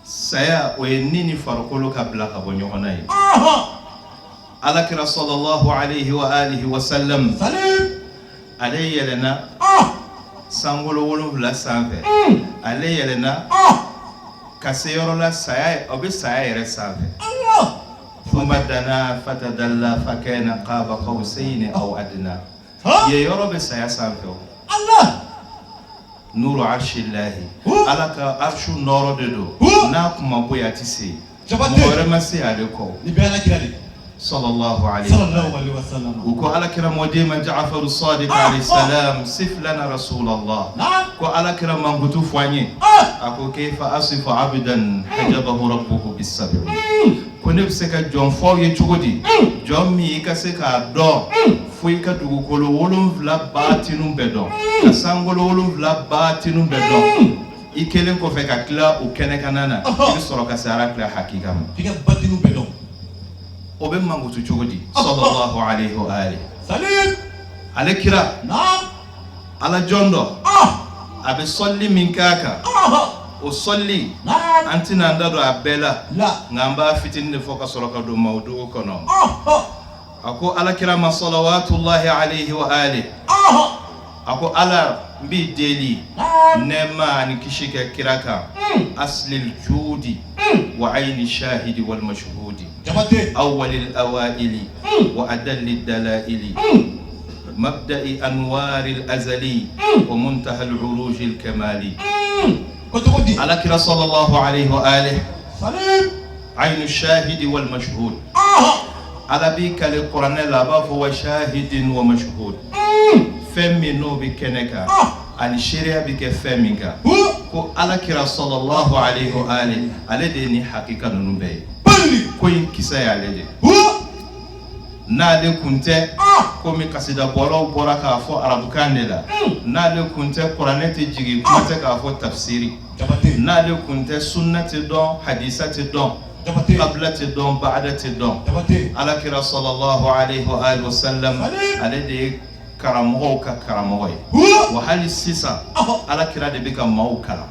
Saya, o ye ni ni farikolo ka bila ka bɔ ɲɔgɔn na ye. Alakira sallallahu alayhi wa alihi wa sallam, ale yɛlɛnna sankolo 7 sanfɛ. Ale yɛlɛnna ka se yɔrɔ la, saya, o bɛ saya yɛrɛ sanfɛ. Thumma dana fatadalla fakana qaba qawsayni aw adna. Yen yɔrɔ bɛ saya sanfɛ o. Nuru arshillahi, Ala ka arshu nɔɔrɔ de don. N'a kun ma bɔ yen, a tɛ se yen. Mɔgɔ wɛrɛ ma se ale kɔ. Ni bɛɛ Ala kira de. Sallallahu alayhi wa sallam. U ko Ala kira mɔden ma Ja'faru Sadiq alayhi salam, sif lana rasulallah, ko Ala kira mankutu fɔ an ye. A ko kayfa asifu abdan hajabahu rabbuhu bisab'i, ko ne bɛ se ka jɔn fɔ aw ye cogo di, jɔn min i ka se k'a dɔn fo i ka dugukolo 7 baatinu bɛɛ dɔn, ka sankolo 7 baatinu bɛɛ dɔn, i kelen kɔfɛ ka tila o kɛnɛkanna na, i bɛ sɔrɔ ka se Ala kira hakika ma. I ka batinu bɛɛ dɔn. O bɛ mankutu cogo di? Sallallahu alayhi wa alihi. Ale kira, Ala jɔn dɔ, a bɛ sɔli min k'a kan, o sɔli, an tɛna an da don a bɛɛ la, nka an b'a fitinin de fɔ ka sɔrɔ ka don mawudugu kɔnɔ. A ko Ala kira ma salawatullahi alayhi wa alihi, a ko Ala, n b'i deli, nɛɛma ani kisi kɛ kira kan, aslil judi wa ayni shahidi wal mashhudi, awwalil awaili wa adalli dalaili, mabda'i anwaril azali wa muntaha al urujil kamali. Ala kira sallallahu alayhi wa alihi, aynu shahidi wal mashhud. Ala b'i kale kuranɛ la, a b'a fɔ wa shahidin wa mashhud. Fɛn min n'o bɛ kɛnɛ kan ani seereya bɛ kɛ fɛn min kan, ko Ala kira sallallahu alayhi wa alihi, ale de ye nin hakika ninnu bɛɛ ye. Ko in kisɛ y'ale de. N'ale kun tɛ, komi kasidabɔlaw bɔra k'a fɔ arabukan de la, n'ale kun tɛ, kuranɛ tɛ jigin, kuma tɛ k'a fɔ tafsiri. N'ale kun tɛ, sunna tɛ dɔn, hadisa tɛ dɔn, qabla tɛ dɔn, ba'da tɛ dɔn. Ala kira sallallahu alayhi wa alihi wa sallam, ale de ye karamɔgɔw ka karamɔgɔ ye. Wa hali sisan, Ala kira de bɛ ka maaw kalan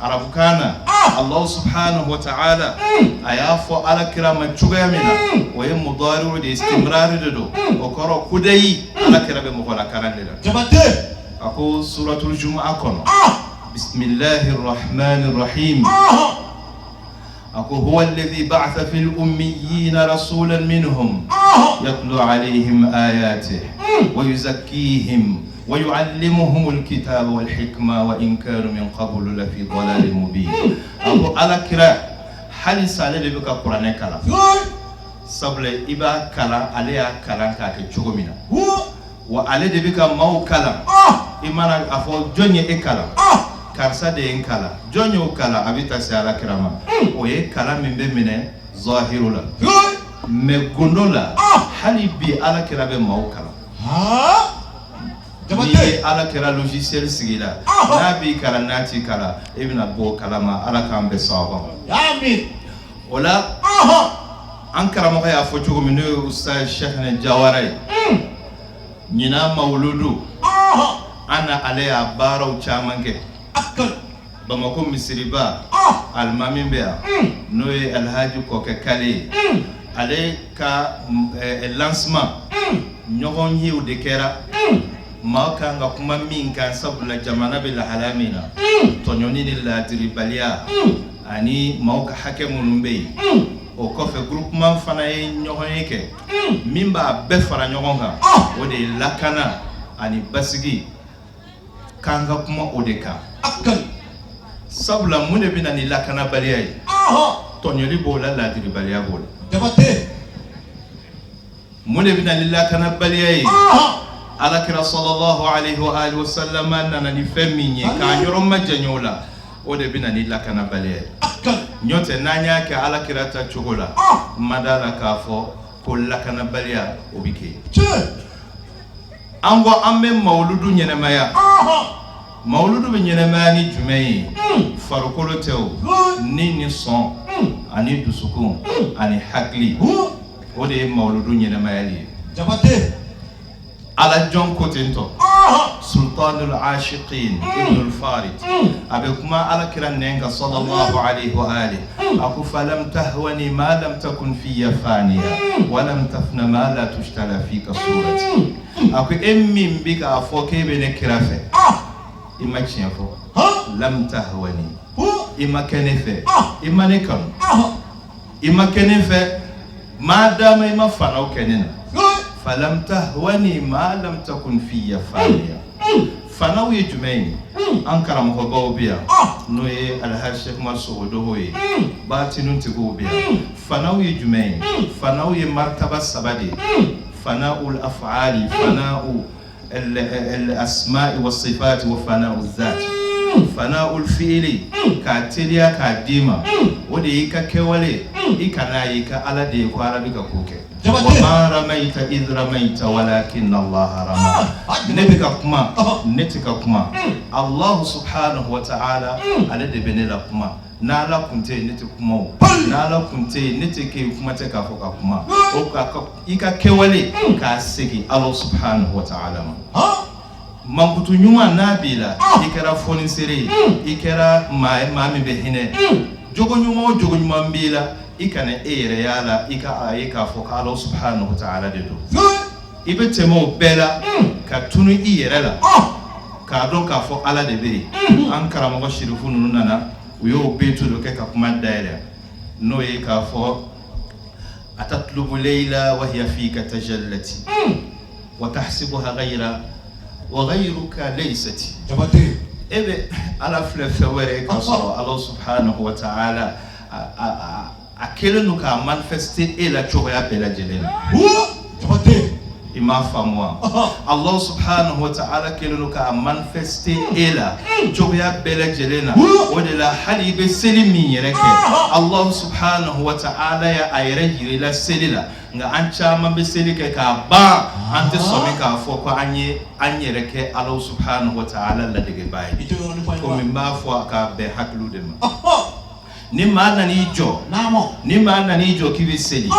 arabukan na. Allah subhanahu wa ta'ala, a y'a fɔ Ala kira ma cogoya min na, o ye mudariw de ye, istimrari de don. O kɔrɔ, kudayi, Ala kira bɛ mɔgɔ lakalan de la. A ko suratul jumu'a kɔnɔ, bismillahir rahmanir rahim, a ko huwa alladhi ba'atha fil ummiyina rasulan minhum yatlu alayhim ayatihi wa yuzakkihim wa yu'allimuhum alkitaba wal hikma wa in kanu min qablu la fi dalalin mubin. A ko Ala kira, halisa ale de bɛ ka kuranɛ kalan. Sabula i b'a kalan, ale y'a kalan k'a kɛ cogo min na, wa ale de bɛ ka maaw kalan. I mana a fɔ jɔn ye e kalan, karisa de ye n kalan. Jɔn y'o kalan? A bɛ taa se Ala kira ma. O ye kalan min bɛ minɛ zahiru la, mais gundo la, hali bi Ala kira bɛ maaw kalan. N'i ye Ala kira logiciel sigi la, n'a b'i kalan, n'a t'i kalan, e bɛna bɔ o kalama. Ala k'an bɛn sawaba ma. O la, an karamɔgɔ y'a fɔ cogo min, n'o ye Ustaz Cheikhna Jawara ye, ɲinan mawuludu, an na ale y'a baaraw caman kɛ Bamakɔ misiriba. Alimami bɛ yan, n'o ye Alhaji Kɔkɛ Kale ye. Ale ka lancement ɲɔgɔn yew de kɛra maa kan ka kuma min kan, sabula jamana bɛ lahala min na, tɔɲɔni ni laadiribaliya ani maaw ka hakɛ minnu bɛ yen. O kɔfɛ, groupement fana ye ɲɔgɔn ye kɛ min b'a bɛɛ fara ɲɔgɔn kan, o de ye lakana ani basigi. K'an ka kuma o de kan, sabula mun de bɛ na ni lakanabaliya ye? Tɔɲɔli b'o la, laadiribaliya b'o la. Mun de bɛ na ni lakanabaliya ye? Alakira sallallahu alayhi wa alihi wa sallam nana ni fɛn min ye k'a yɔrɔ majanya o la, o de bɛ na ni lakanabaliya ye. N'o tɛ n'an y'a kɛ ala kira ta cogo la, n ma d'a la k'a fɔ ko lakanabaliya o bɛ kɛ. An ko an bɛ mawuludu ɲɛnamaya. Mawuludu bɛ ɲɛnamaya ni jumɛn ye? Farikolo tɛ o, ni ni sɔn ani dusukun ani hakili, o de ye mawuludu ɲɛnamayali ye. Jabate. Ala jɔn ko ten tɔ, Sultanul Ashiqin Ibnul Farid, a bɛ kuma ala kira nɛn kan sallallahu alaihi wa ali, a ko: falam tahwani ma lam takun fiya faniya wa lam tafna ma la tushtala fika surati. A ko e min bɛ k'a fɔ k'e bɛ ne kira fɛ, i ma tiɲɛ fɔ. Lam tahwani, i ma kɛ ne fɛ, i ma ne kanu, i ma kɛ ne fɛ maa dama, i ma fanaw kɛ ne na. Falam tahwani ma lam takun fiya faniya. Fanaw ye jumɛn ye? An karamɔgɔbaw bɛ yan, n'o ye Alhaji Sheikh Umar Sogodogo ye, batinu tigiw bɛ yan. Fanaw ye jumɛn ye? Fanaw ye martaba saba de ye: fana'ul af'ali, fana'u al asma'i wa sifati wa fana'u zat. Fana'ul fi'ili, k'a teliya k'a d'i ma, o de y'i ka kɛwale, i kana ye i ka Ala de ye ko Ala bɛ ka ko kɛ. Wa ma ramaita idh ramaita walakin Allah rama. Ne bɛ ka kuma, ne tɛ ka kuma, Allah subhanahu wa ta'ala, ale de bɛ ne la kuma. N'Ala kun tɛ yen, ne tɛ kuma o. N'Ala kun tɛ yen, ne tɛ kɛ yen, kuma tɛ k'a fɔ ka kuma o. Ka i ka kɛwale k'a segin Allah subhanahu wa ta'ala ma. Mankutu ɲuman n'a b'i la, i kɛra fɔnisere ye, i kɛra maa ye, maa min bɛ hinɛ, jogo ɲuman o jogo ɲuman b'i la, i kana e yɛrɛ y'a la, i ka a ye k'a fɔ ko Allah subhanahu wa ta'ala de don. I bɛ tɛmɛ o bɛɛ la ka tunu i yɛrɛ la k'a dɔn k'a fɔ Ala de bɛ yen. An karamɔgɔ sirifu ninnu nana, u y'o betu dɔ kɛ ka kuma dayɛlɛ, n'o ye k'a fɔ: atatlubu layla wa hiya fika tajallati wa tahsibuha ghayra wa ghayruka laysati. Jabate. E bɛ Ala filɛ fɛn wɛrɛ ye k'a sɔrɔ Ala subhanahu wa ta'ala a kɛlen don k'a manifester e la cogoya bɛɛ lajɛlen na. Jabate. I m'a faamu wa? Allah subhanahu wa ta'ala kɛlen don k'a manifester e la cogoya bɛɛ lajɛlen na. O de la, hali i bɛ seli min yɛrɛ kɛ, Allah subhanahu wa ta'ala ya a yɛrɛ yira i la seli la. Nka an caman bɛ seli kɛ k'a ban, an tɛ sɔmi k'a fɔ ko an ye an yɛrɛ kɛ Allah subhanahu wa ta'ala ladegebaa ye. Komi n b'a fɔ a k'a bɛn hakiliw de ma. Ni maa nan'i jɔ, ni maa nan'i jɔ k'i bɛ seli,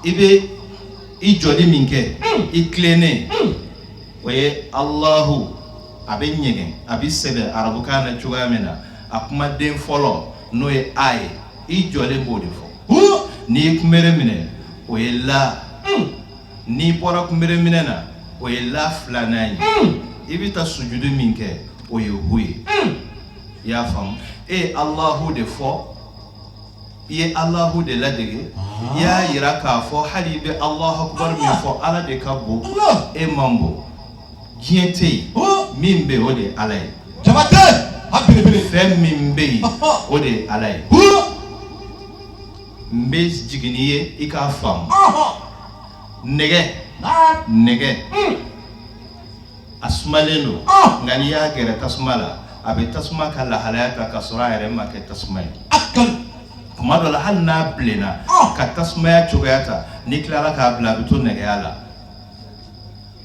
i bɛ i jɔli min kɛ i tilennen, o ye Alahu. A bɛ ɲɛgɛn, a bɛ sɛbɛn arabukan na cogoya min na, a kumaden fɔlɔ n'o ye a ye, i jɔlen b'o de fɔ. N'i ye kunbere minɛ, o ye la. N'i bɔra kunbere minɛ na, o ye la filanan ye. I bɛ taa sujudu min kɛ, o ye hu ye. I y'a faamu? E ye Alahu de fɔ, i ye Alahu de ladege, i y'a yira k'a fɔ hali i bɛ Alahu akubar min fɔ, Ala de ka bon, e man bon, diɲɛ tɛ yen, min bɛ yen, o de ye Ala ye. Jabate a belebele. Fɛn min bɛ yen, o de ye Ala ye. N bɛ jigin n'i ye i k'a faamu. Nɛgɛ, nɛgɛ a sumalen don, nka n'i y'a gɛrɛ tasuma la, a bɛ tasuma ka lahalaya ta ka sɔrɔ a yɛrɛ ma kɛ tasuma ye. Tuma dɔ la, hali n'a bilenna ka tasumaya cogoya ta, n'i tilala k'a bila, a bɛ to nɛgɛya la.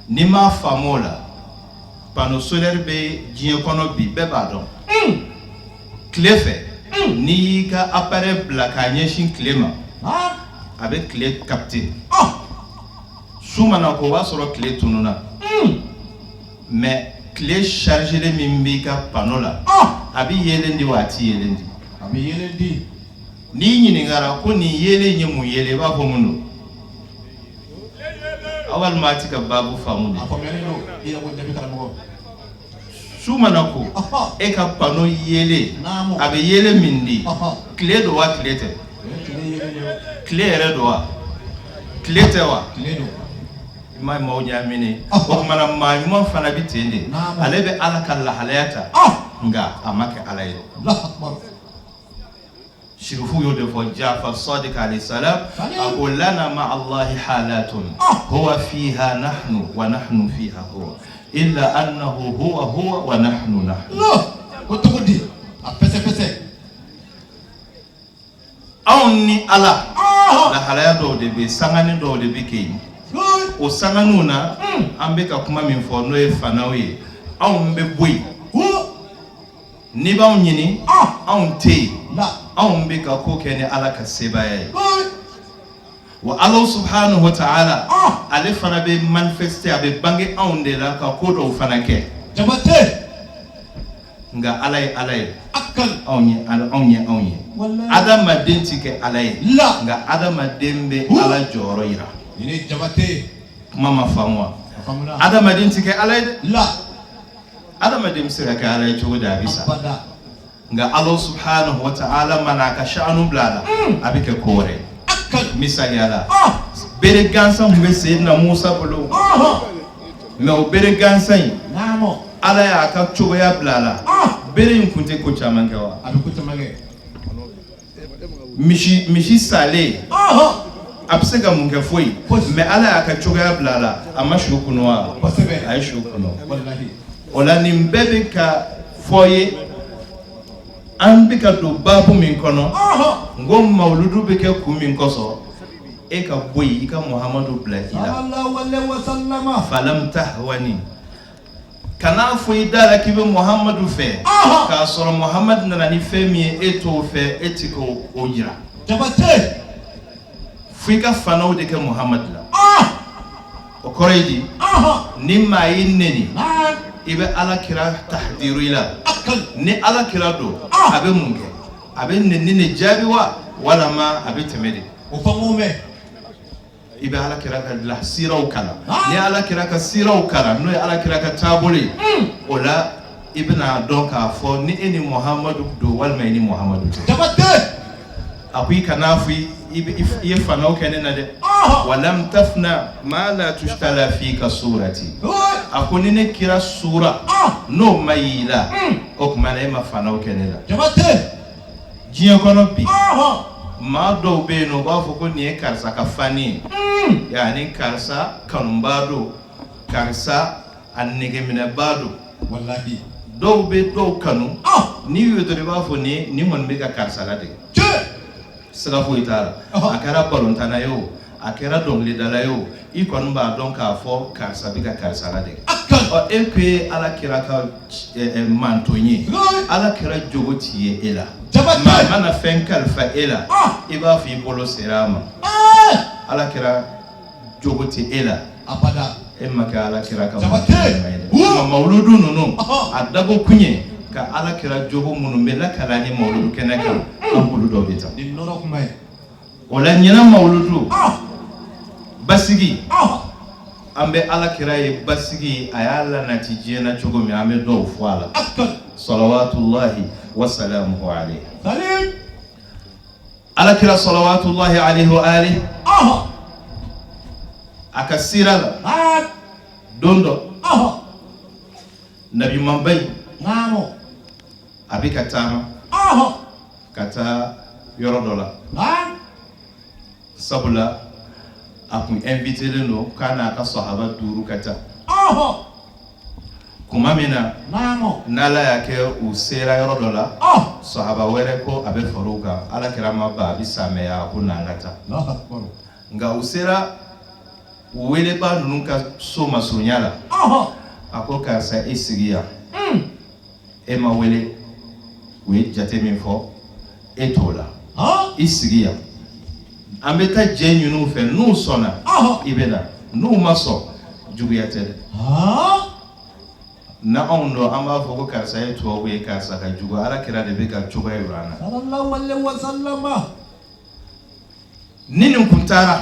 N'i m'a faamu o la, panneau solaire bɛ diɲɛ kɔnɔ bi, bɛɛ b'a dɔn. Tile fɛ, n'i y'i ka appareil bila k'a ɲɛsin tile ma, a bɛ tile capter. Su mana ko, o b'a sɔrɔ tile tununna, mais tile chargelen min b'i ka panneau la, a bɛ yeelen di wa a ti yeelen di? A bɛ yeelen di. N'i ɲininkara ko nin yeelen ye mun yeelen, i b'a fɔ mun don? Aw walima a ti ka baabu faamu de. A faamuyalen don, i yɛrɛ ko jaabi, karamɔgɔ. Su mana ko, e ka panneau yeelen, a bɛ yeelen min di, tile don wa tile tɛ? Tile yɛrɛ don wa tile tɛ wa? Tile don. I ma maaw ɲaaminen. O tuma na, maa ɲuman fana bɛ ten de, ale bɛ Ala ka lahalaya ta, nka a ma kɛ Ala ye. Sirifu y'o de fɔ, Jafar Sadiq alayhi salam, a ko: lana ma Allahi halatun huwa fiha nahnu wa nahnu fiha huwa illa annahu huwa huwa wa nahnu nahnu. O cogo di? A fɛsɛ fɛsɛ. Anw ni Ala lahalaya dɔw de bɛ sanganin dɔw de bɛ kɛ yen o sanganinw na an bɛ ka kuma min fɔ n'o ye fanaw ye anw bɛ bɔ yen n'i b'anw ɲini anw tɛ yen anw bɛ ka ko kɛ ni Ala ka sebaaya ye wa Ala subhanahu wa ta'ala ale fana bɛ manifester a bɛ bange anw de la ka ko dɔw fana kɛ Jabate nka Ala ye Ala ye anw ye anw ye anw ye adamaden ti kɛ Ala ye nka adamaden bɛ Ala jɔyɔrɔ yira Jabate kuma ma faamu wa adamaden ti kɛ Ala ye dɛ adamaden bɛ se ka kɛ Ala ye cogo di a bɛ sa nka Ala subhanahu wa ta'ala mana a ka sha'anu bila a la a bɛ kɛ ko wɛrɛ ye misaliya la bere gansan tun bɛ Seyidina Musa bolo mais o bere gansan in Ala y'a ka cogoya bila a la bere in tun tɛ ko caman kɛ wa a bɛ ko caman kɛ misi misi salen a bɛ se ka mun kɛ foyi mais Ala y'a ka cogoya bila a la a ma su kunu wa a ye su kunu o la nin bɛɛ bɛ ka fɔ ye an bɛ ka don baabu min kɔnɔ n ko mawuludu bɛ kɛ kun min kosɔn e ka bɔ yen i ka Muhamadu bila i la falam tahwani kan'a fɔ i da la k'i bɛ Muhamadu fɛ k'a sɔrɔ Muhamadu nana ni fɛn min ye e t'o fɛ e ti k'o jira Jabate fo i ka fanaw de kɛ Muhamadu la o kɔrɔ ye di ni maa y'i neni i bɛ Ala kira tahdiru i la ni Ala kira don a bɛ mun kɛ a bɛ neni de jaabi wa walama a bɛ tɛmɛ de o fɔ mɛn i bɛ Ala kira ka la siraw kalan ni Ala kira ka siraw kalan n'o ye Ala kira ka taabolo ye o la i bɛna dɔn k'a fɔ ni e ni Muhamadu don walima i ni Muhamadu tɛ Jabate a ko i kan'a fɔ i ye fanaw kɛ ne na dɛ walam tafna ma la tushtala fika surati a ko ni ne kira sura n'o ma y'i la o tuma na e ma fanaw kɛ ne la Jabate diɲɛ kɔnɔ bi maa dɔw bɛ yen nɔ u b'a fɔ ko nin ye karisa ka fani ye yanni karisa kanubaa don karisa a negeminɛbaa don walahi dɔw bɛ dɔw kanu n'i y'u ye dɔrɔn i b'a fɔ nin nin kɔni bɛ ka karisa ladege siga foyi t'a la a kɛra balontanna ye o a kɛra dɔnkilidala ye o i kɔni b'a dɔn k'a fɔ karisa bɛ ka karisa ladege ɔ e ko ye ala kira ka manton ye ala kira jogo ti ye e la maa mana fɛn kalifa e la i b'a fɔ i bolo sera a ma ala kira jogo tɛ e la abada e ma kɛ ala kira ka mawuludu ninnu a dabɔ kun ye ka ala kira jogo minnu bɛ lakali ni mawuludu kɛnɛ kan an b'olu dɔw de ta nin nɔrɔ kuma ye o la ɲinan mawuludu basigi an bɛ ala kira ye basigi a y'a lanati diɲɛ na cogo min an bɛ dɔw fɔ a la salawatullahi wasalamuhu alayhi ala kira salawatullahi alayhi wa alihi a ka sira la don dɔ nabimanba in a bɛ ka taama ka taa yɔrɔ dɔ la sabula a kun invitelen don k'a n'a ka sahaba duuru ka taa kuma min na n'ala y'a kɛ u sera yɔrɔ dɔ la sahaba wɛrɛ ko a bɛ fara u kan ala kira ma ban a bɛ samɛya a ko n'an ka taa nka u sera u welebaa ninnu ka so masurunya la a ko karisa e sigi yan e ma wele u ye jate min fɔ e t'o la i sigi yan an bɛ taa jɛ ɲini u fɛ n'u sɔnna i bɛ na n'u ma sɔn juguya tɛ dɛ na anw don an b'a fɔ ko karisa ye tubabu ye karisa ka jugu ala kira de bɛ ka cogoya yira an na ni nin kun taara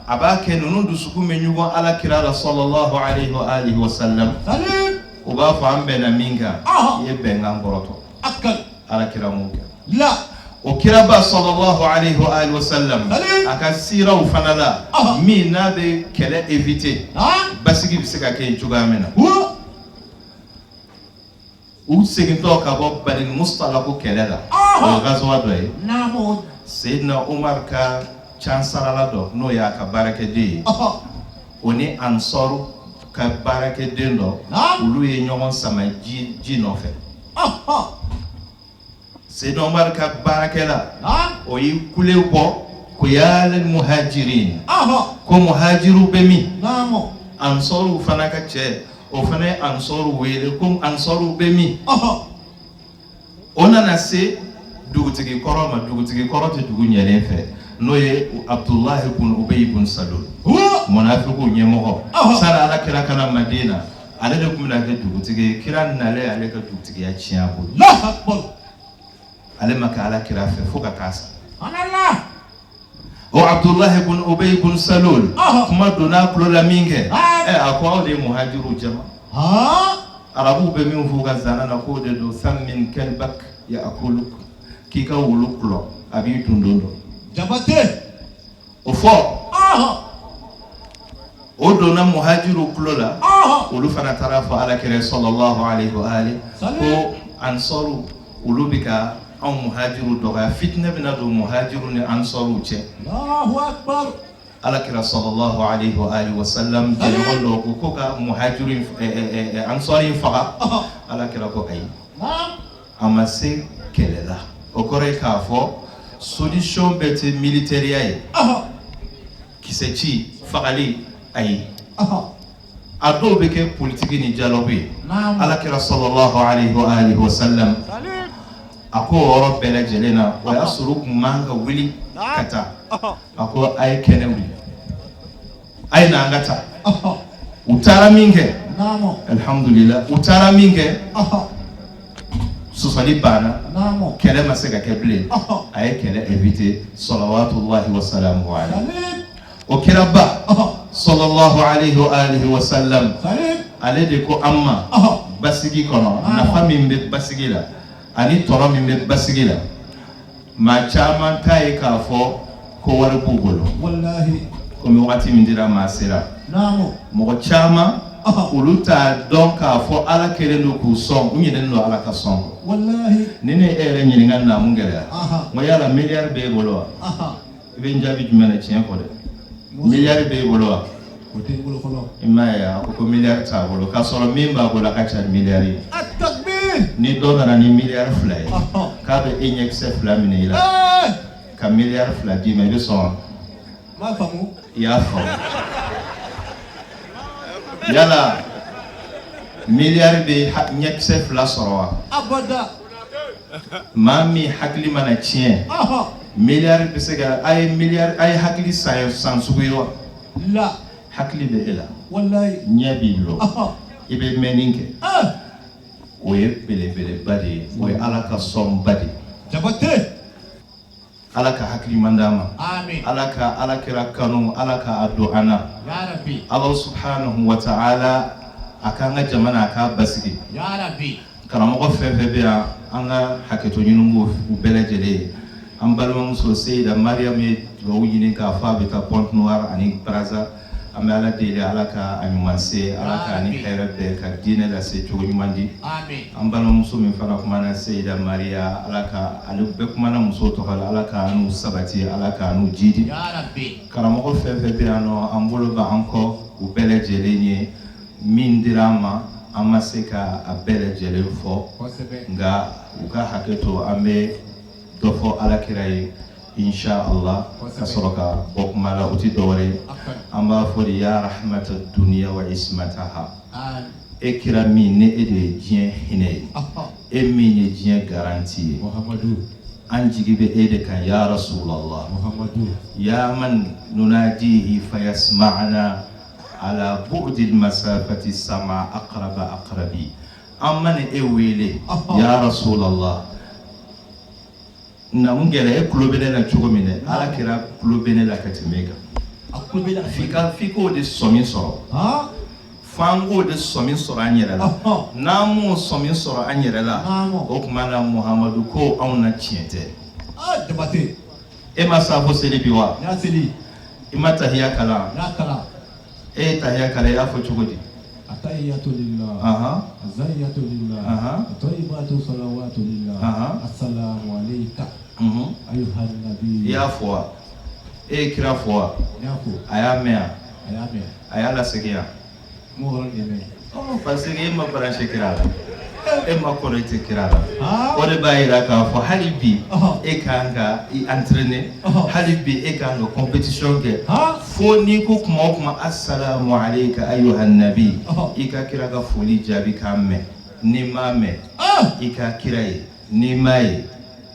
a b'a kɛ ninnu dusukun bɛ ɲugun ala kira la sallallahu alayhi wa alihi wa sallam u b'a fɔ an bɛnna min kan i ye bɛnkan kɔrɔtɔ ala kira m'o kɛ o kiraba sallallahu alayhi wa alihi wa sallam a ka siraw fana la min n'a bɛ kɛlɛ éviter basigi bɛ se ka kɛ yen cogoya min na u segintɔ ka bɔ Bani Mustalaku kɛlɛ la o ye gazuwa dɔ ye Seyidina Umar ka cansarala dɔ n'o y'a ka baarakɛden ye o ni Ansɔru ka baarakɛden dɔ olu ye ɲɔgɔn sama ji nɔfɛ. Seydina Omar ka baarakɛla o y'i kule bɔ ko ya lil muhajirin ko muhajiru bɛ min ansɔriw fana ka cɛ o fana ye ansɔriw wele ko ansɔriw bɛ min o nana se dugutigi kɔrɔ ma dugutigi kɔrɔ tɛ dugu ɲɛlen fɛ n'o ye abudulayi bun ubeyi bun salul munafikiw ɲɛmɔgɔ sani ala kira ka na madina ale de tun bɛna kɛ dugutigi ye kira nalen ale ka dugutigiya tiɲɛ a bolo ale ma kɛ ala kira fɛ fo ka taa sa o abudulayi bun ubeyi bun salul kuma donna a tulo la min kɛ ɛ a ko aw de ye muhajiruw jama arabuw bɛ min f'u ka zana na k'o de don sammin kalbak yakuluk k'i ka wulu kulɔ a b'i dun don dɔ jabate o fɔ o donna muhajiru tulo la olu fana taara fɔ ala kira sallallahu alaihi wa ali ko ansɔru olu bɛ ka anw muhajiru dɔgɔya fitinɛ bɛna don muhajiru ni ansɔruw cɛ Allahu akbar ala kira sallallahu alaihi wa alihi wa sallam jɛɲɔgɔn dɔw ko ko ka muhajiru ansɔri in faga ala kira ko ayi a ma se kɛlɛ la o kɔrɔ ye k'a fɔ solution bɛɛ tɛ militaire ye kisɛ ci fagali ayi a dɔw bɛ kɛ politiki ni dialogue ye ala kira sallallahu alaihi wa alihi wa sallam a ko o yɔrɔ bɛɛ lajɛlen na o y'a sɔrɔ u tun man ka wuli ka taa a ko a ye kɛnɛ wuli a ye na an ka taa u taara min kɛ alhamdulillah u taara min kɛ sɔsɔli banna kɛlɛ ma se ka kɛ bilen a ye kɛlɛ éviter salawatullahi wa salamuhu alayhi o kiraba sallallahu alayhi wa alihi wa sallam ale de ko an ma basigi kɔnɔ nafa min bɛ basigi la ani tɔnɔ min bɛ basigi la maa caman t'a ye k'a fɔ ko wari b'u bolo komi wagati min dira maa sera mɔgɔ caman olu t'a dɔn k'a fɔ ala kɛlen don k'u sɔn u ɲinɛnen don ala ka sɔn kɔ ni ne e yɛrɛ ɲininka naamu gɛlɛya n ko yala miliyari b'e bolo wa i bɛ n jaabi jumɛn na tiɲɛ fɔ dɛ miliyari b'e bolo wa i m'a ye a ko ko miliyari t'a bolo k'a sɔrɔ min b'a bolo a ka ca ni miliyari ye ni dɔ nana ni miliyari fila ye k'a bɛ e ɲɛkisɛ fila minɛ i la ka miliyari fila d'i ma i bɛ sɔn wa i y'a faamu yala miliyari bɛ ɲɛkisɛ fila sɔrɔ wa maa min hakili mana tiɲɛ miliyari bɛ se ka a ye miliyari a ye hakili san san sugu ye wa la hakili bɛ e la walayi ɲɛ b'i bolo i bɛ mɛnni kɛ o ye belebeleba de ye o ye ala ka sɔnba de ye jabate ala ka hakili ɲuman d'an ma amin ala ka ala kira kanu ala ka a don an na ya rabbi ala subhanahu wa ta'ala a k'an ka jamana a k'a basigi ya rabbi karamɔgɔ fɛn fɛn bɛ yan an ka hakɛto ɲini b'u bɛɛ lajɛlen ye an balimamuso seyida mariam ye dugawu ɲini k'a fɔ a bɛ taa Pointe Noire ani Brazza an bɛ ala deli ala ka a ɲuman se ala k'a ni hɛrɛ bɛɛ ka diinɛ lase cogo ɲuman di an balimamuso min fana kumana seyida maria ala ka ale bɛɛ kumana muso tɔgɔ la ala ka n'u sabati ala ka n'u jidi karamɔgɔ fɛn fɛn bɛ yan nɔ an bolo bɛ an kɔ u bɛɛ lajɛlen ye min dira an ma an ma se ka a bɛɛ lajɛlen fɔ nka u ka hakɛ to an bɛ dɔ fɔ ala kira ye insha Allah ka sɔrɔ ka bɔ kuma la o tɛ dɔwɛrɛ ye an b'a fɔ de ya rahmata dunya wa ismataha e kira min ni e de ye diɲɛ hinɛ ye e min ye diɲɛ garanti ye an jigi bɛ e de kan ya rasulallah ya man nunadihi fayasma'na ala bu'di masafati sama aqraba aqrabi an mana e wele ya rasulallah na mun gɛlɛ e tulo bɛ ne la cogo min dɛ ala kira tulo bɛ ne la ka tɛmɛ e kan f'i k'o de sɔmi sɔrɔ f'an k'o de sɔmi sɔrɔ an yɛrɛ la n'an m'o sɔmi sɔrɔ an yɛrɛ la o tuma na muhamadu ko anw na tiɲɛ tɛ e ma safo seli bi wa i ma tahiya kalan e ye tahiya kalan i y'a fɔ cogo di Atahiyatu lillah azahiyatu lillah atayibatu salawatu lillah assalamu alayka ayuha nabi i y'a fɔ wa e ye kira fɔ wa a y'a mɛn wa a y'a lasegin wa parce que e ma branché kira la E ma kɔrɔ i tɛ kira la. O de b'a yira k'a fɔ hali bi e kan ka i entraîner, hali bi e kan ka compétition kɛ, fo n'i ko kuma o kuma assalamu alayka ayyuhan nabi, i ka kira ka foli jaabi k'a mɛn. N'i m'a mɛn, i ka kira ye. N'i m'a ye,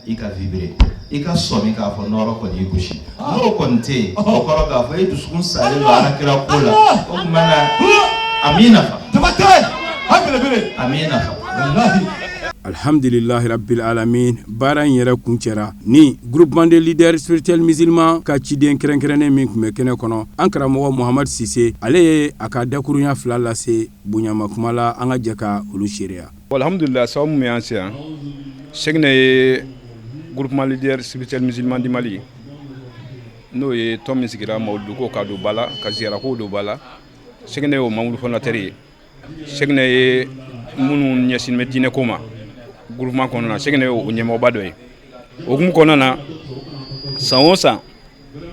i ka vibrer, i ka sɔmi k'a fɔ nɔɔrɔ kɔni y'i gosi. N'o kɔni tɛ yen, o kɔrɔ k'a fɔ e dusukun salen don ala kira ko la. O tuma na a m'i nafa, a m'i nafa. Alhamdulilahi rabbil alamin. Baara in yɛrɛ kuncɛra ni groupement des leaders spirituels musulmans ka ciden kɛrɛnkɛrɛnnen min tun bɛ kɛnɛ kɔnɔ, an karamɔgɔ Muhamadu Sise, ale ye a ka dakurunya 2 lase bonyama kuma la. An ka jɛ ka olu seereya. Alhamdulillah, sababu min y'an se yan, Sɛkinɛ ye groupement leader spirituel musulman du Mali, n'o ye tɔn min sigira mawuluduko ka don ba la, ka ziyarako don ba la. Sɛkinɛ y'o membre fondateur ye. Sɛkinɛ ye minnu ɲɛsinnen bɛ diinɛko ma groupement kɔnɔna na, Sɛkinɛ y'o ɲɛmɔgɔba dɔ ye. O hukumu kɔnɔna na, san o san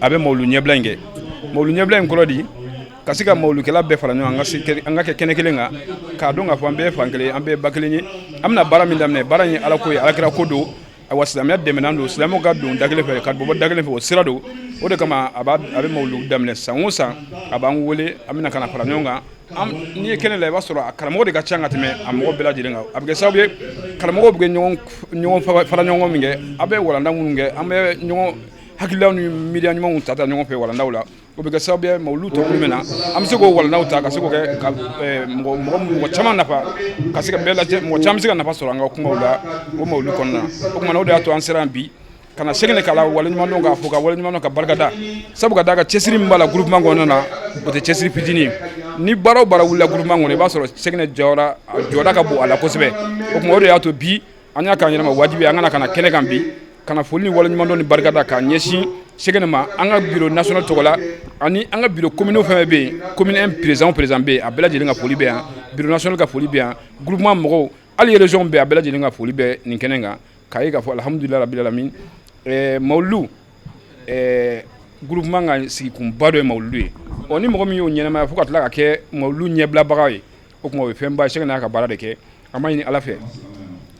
a bɛ mawulu ɲɛbila in kɛ. Mawulu ɲɛbila in kɔrɔ di ka se ka mawulukɛla bɛɛ fara ɲɔgɔn kan, an ka kɛ kɛnɛ kelen kan, k'a dɔn k'a fɔ an bɛɛ ye fan kelen, an bɛɛ ye ba kelen ye. An bɛna baara min daminɛ, baara in ye ala ko ye, alakira ko don. Ayiwa, silamɛya dɛmɛnan don, silamɛw ka don da kelen fɛ ka bɔ da kelen fɛ, o sira don. O de kama a bɛ mawulu daminɛ san o san, a b'an wele, an bɛna ka na fara ɲɔgɔn kan. N'i ye kɛnɛ la, i b'a sɔrɔ a karamɔgɔ de ka ca ka tɛmɛ a mɔgɔ bɛɛ lajɛlen kan. A bɛ kɛ sababu ye karamɔgɔw bɛ ɲɔgɔn fara ɲɔgɔn min kɛ, a bɛ walanda minnu kɛ, an bɛ ɲɔgɔn hakililaw ni miiriya ɲumanw ta ɲɔgɔn fɛ walandaw la. O bɛ kɛ sababu ye mawulu tɔ minnu bɛ na, an bɛ se k'o walandaw ta ka se k'o kɛ ka mɔgɔ caman nafa, ka se ka bɛɛ lajɛ, mɔgɔ caman bɛ se ka nafa sɔrɔ an ka kumaw la o mawulu kɔnɔna na. O tuma na, o de y'a to an sera yan bi ka na Sɛkinɛ k'a la waleɲuman dɔn, k'a fo, ka waleɲuman dɔn, ka barika da, sabu ka d'a kan cɛsiri min b'a la groupement kɔnɔna na, o tɛ cɛsiri fitinin ye. Ni baara o baara wulila groupement kɔnɔ, i b'a sɔrɔ Sɛkinɛ jɔyɔrɔ a jɔda ka bon a la kosɛbɛ. O tuma o de y'a to bi an y'a k'an yɛrɛ ma wajibi an ka na kɛnɛ kan bi ka na foli ni waleɲuman dɔn ni barika da k'a ɲɛsin Sɛkinɛ ma, an ka bureau national tɔgɔ la, ani an ka bureau communaux fɛn fɛn bɛ yen, commune 1 président président bɛ yen, a bɛɛ lajɛlen ka foli bɛ yan, bureau national ka foli bɛ yan, groupement mɔgɔw, hali région bɛɛ, a bɛɛ lajɛlen ka foli bɛ nin kɛnɛ kan. K'a ye k'a fɔ alhamdulilahi rabbil alamin, mawulu groupement ka sigikunba dɔ ye mawulu ye. Ɔ ni mɔgɔ min y'o ɲɛnamaya fo ka tila ka kɛ mawulu ɲɛbilabaga ye, o tuma o ye fɛnba ye. Sɛkinɛ y'a ka baara de kɛ. An b'a ɲini ala fɛ,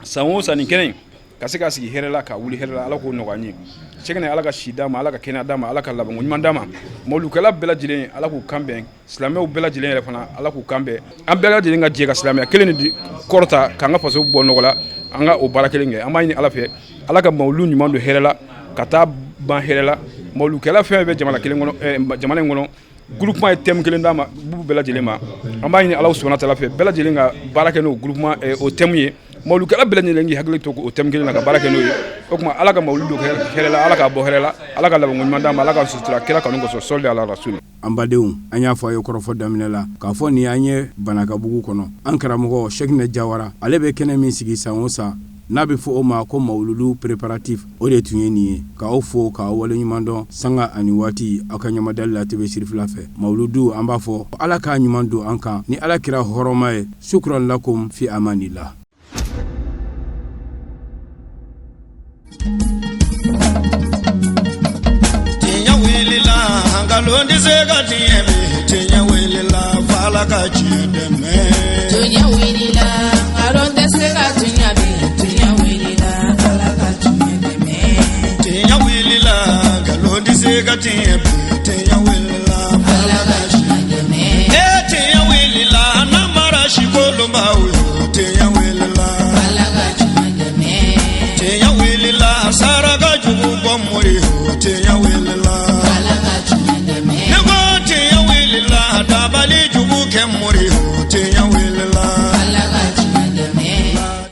san o san nin kɛnɛ in ka se ka sigi hɛrɛ la, ka wuli hɛrɛ la, ala k'o nɔgɔya an ye. Sɛkinɛ, ala ka si d'a ma, ala ka kɛnɛya d'a ma, ala ka labanko ɲuman d'a ma. Mawulukɛla bɛɛ lajɛlen, ala k'u kan bɛn. Silamɛw bɛɛ lajɛlen yɛrɛ fana, ala k'u kan bɛn. An bɛɛ lajɛlen ka jɛ ka silamɛya kelen de kɔrɔta, k'an ka faso bɔ nɔgɔ la, an ka o baara kelen kɛ. An b'a ɲini ala fɛ, ala ka mawulu ɲuman don hɛrɛ la, ka taa ban hɛrɛ la. Mawulukɛla fɛn bɛ jamana kelen kɔnɔ, jamana in kɔnɔ, groupement ye thème kelen d'a ma, b'u bɛɛ lajɛlen ma. An b'a ɲini ala subahana taala fɛ, bɛɛ lajɛlen ka baara kɛ n'o groupement o thème ye. Mawulukɛla bɛɛ lajɛlen k'i hakili to o thème kelen na ka baara kɛ n'o ye. O tuma ala ka mawulu don hɛrɛ la, ala k'a bɔ hɛrɛ la, ala ka labanko ɲuman d'a ma, ala ka sutura kira kanu kosɔn. Sɔli ala rasul. An badenw, an y'a fɔ a ye kɔrɔfɔ daminɛ la k'a fɔ nin an ye Banakabugu kɔnɔ, an karamɔgɔ Sɛkinɛ Jawara, ale bɛ kɛnɛ min sigi san o san, n'a bɛ fɔ o ma ko mawuludu préparatif, o de tun ye nin ye. K'aw fo, k'aw waleɲuman dɔn sanga ani waati aw ka ɲamadali la TV Sirifila fɛ. Mawuludu, an b'a fɔ ala k'a ɲuman don an kan ni ala kira hɔrɔma ye. Sukran lakum fi amanillah. Tiɲɛ wulila, nkalon tɛ se ka tiɲɛ bi. Tiɲɛ wulila, f'Ala ka tiɲɛ dɛmɛ. Tiɲɛ wulila, nkalon tɛ se ka tiɲɛ bi. Tiɲɛ wulila, Ala ka tiɲɛ dɛmɛ. Tiɲɛ wulila, nkalon tɛ se ka tiɲɛ bi. Tiɲɛ wulila.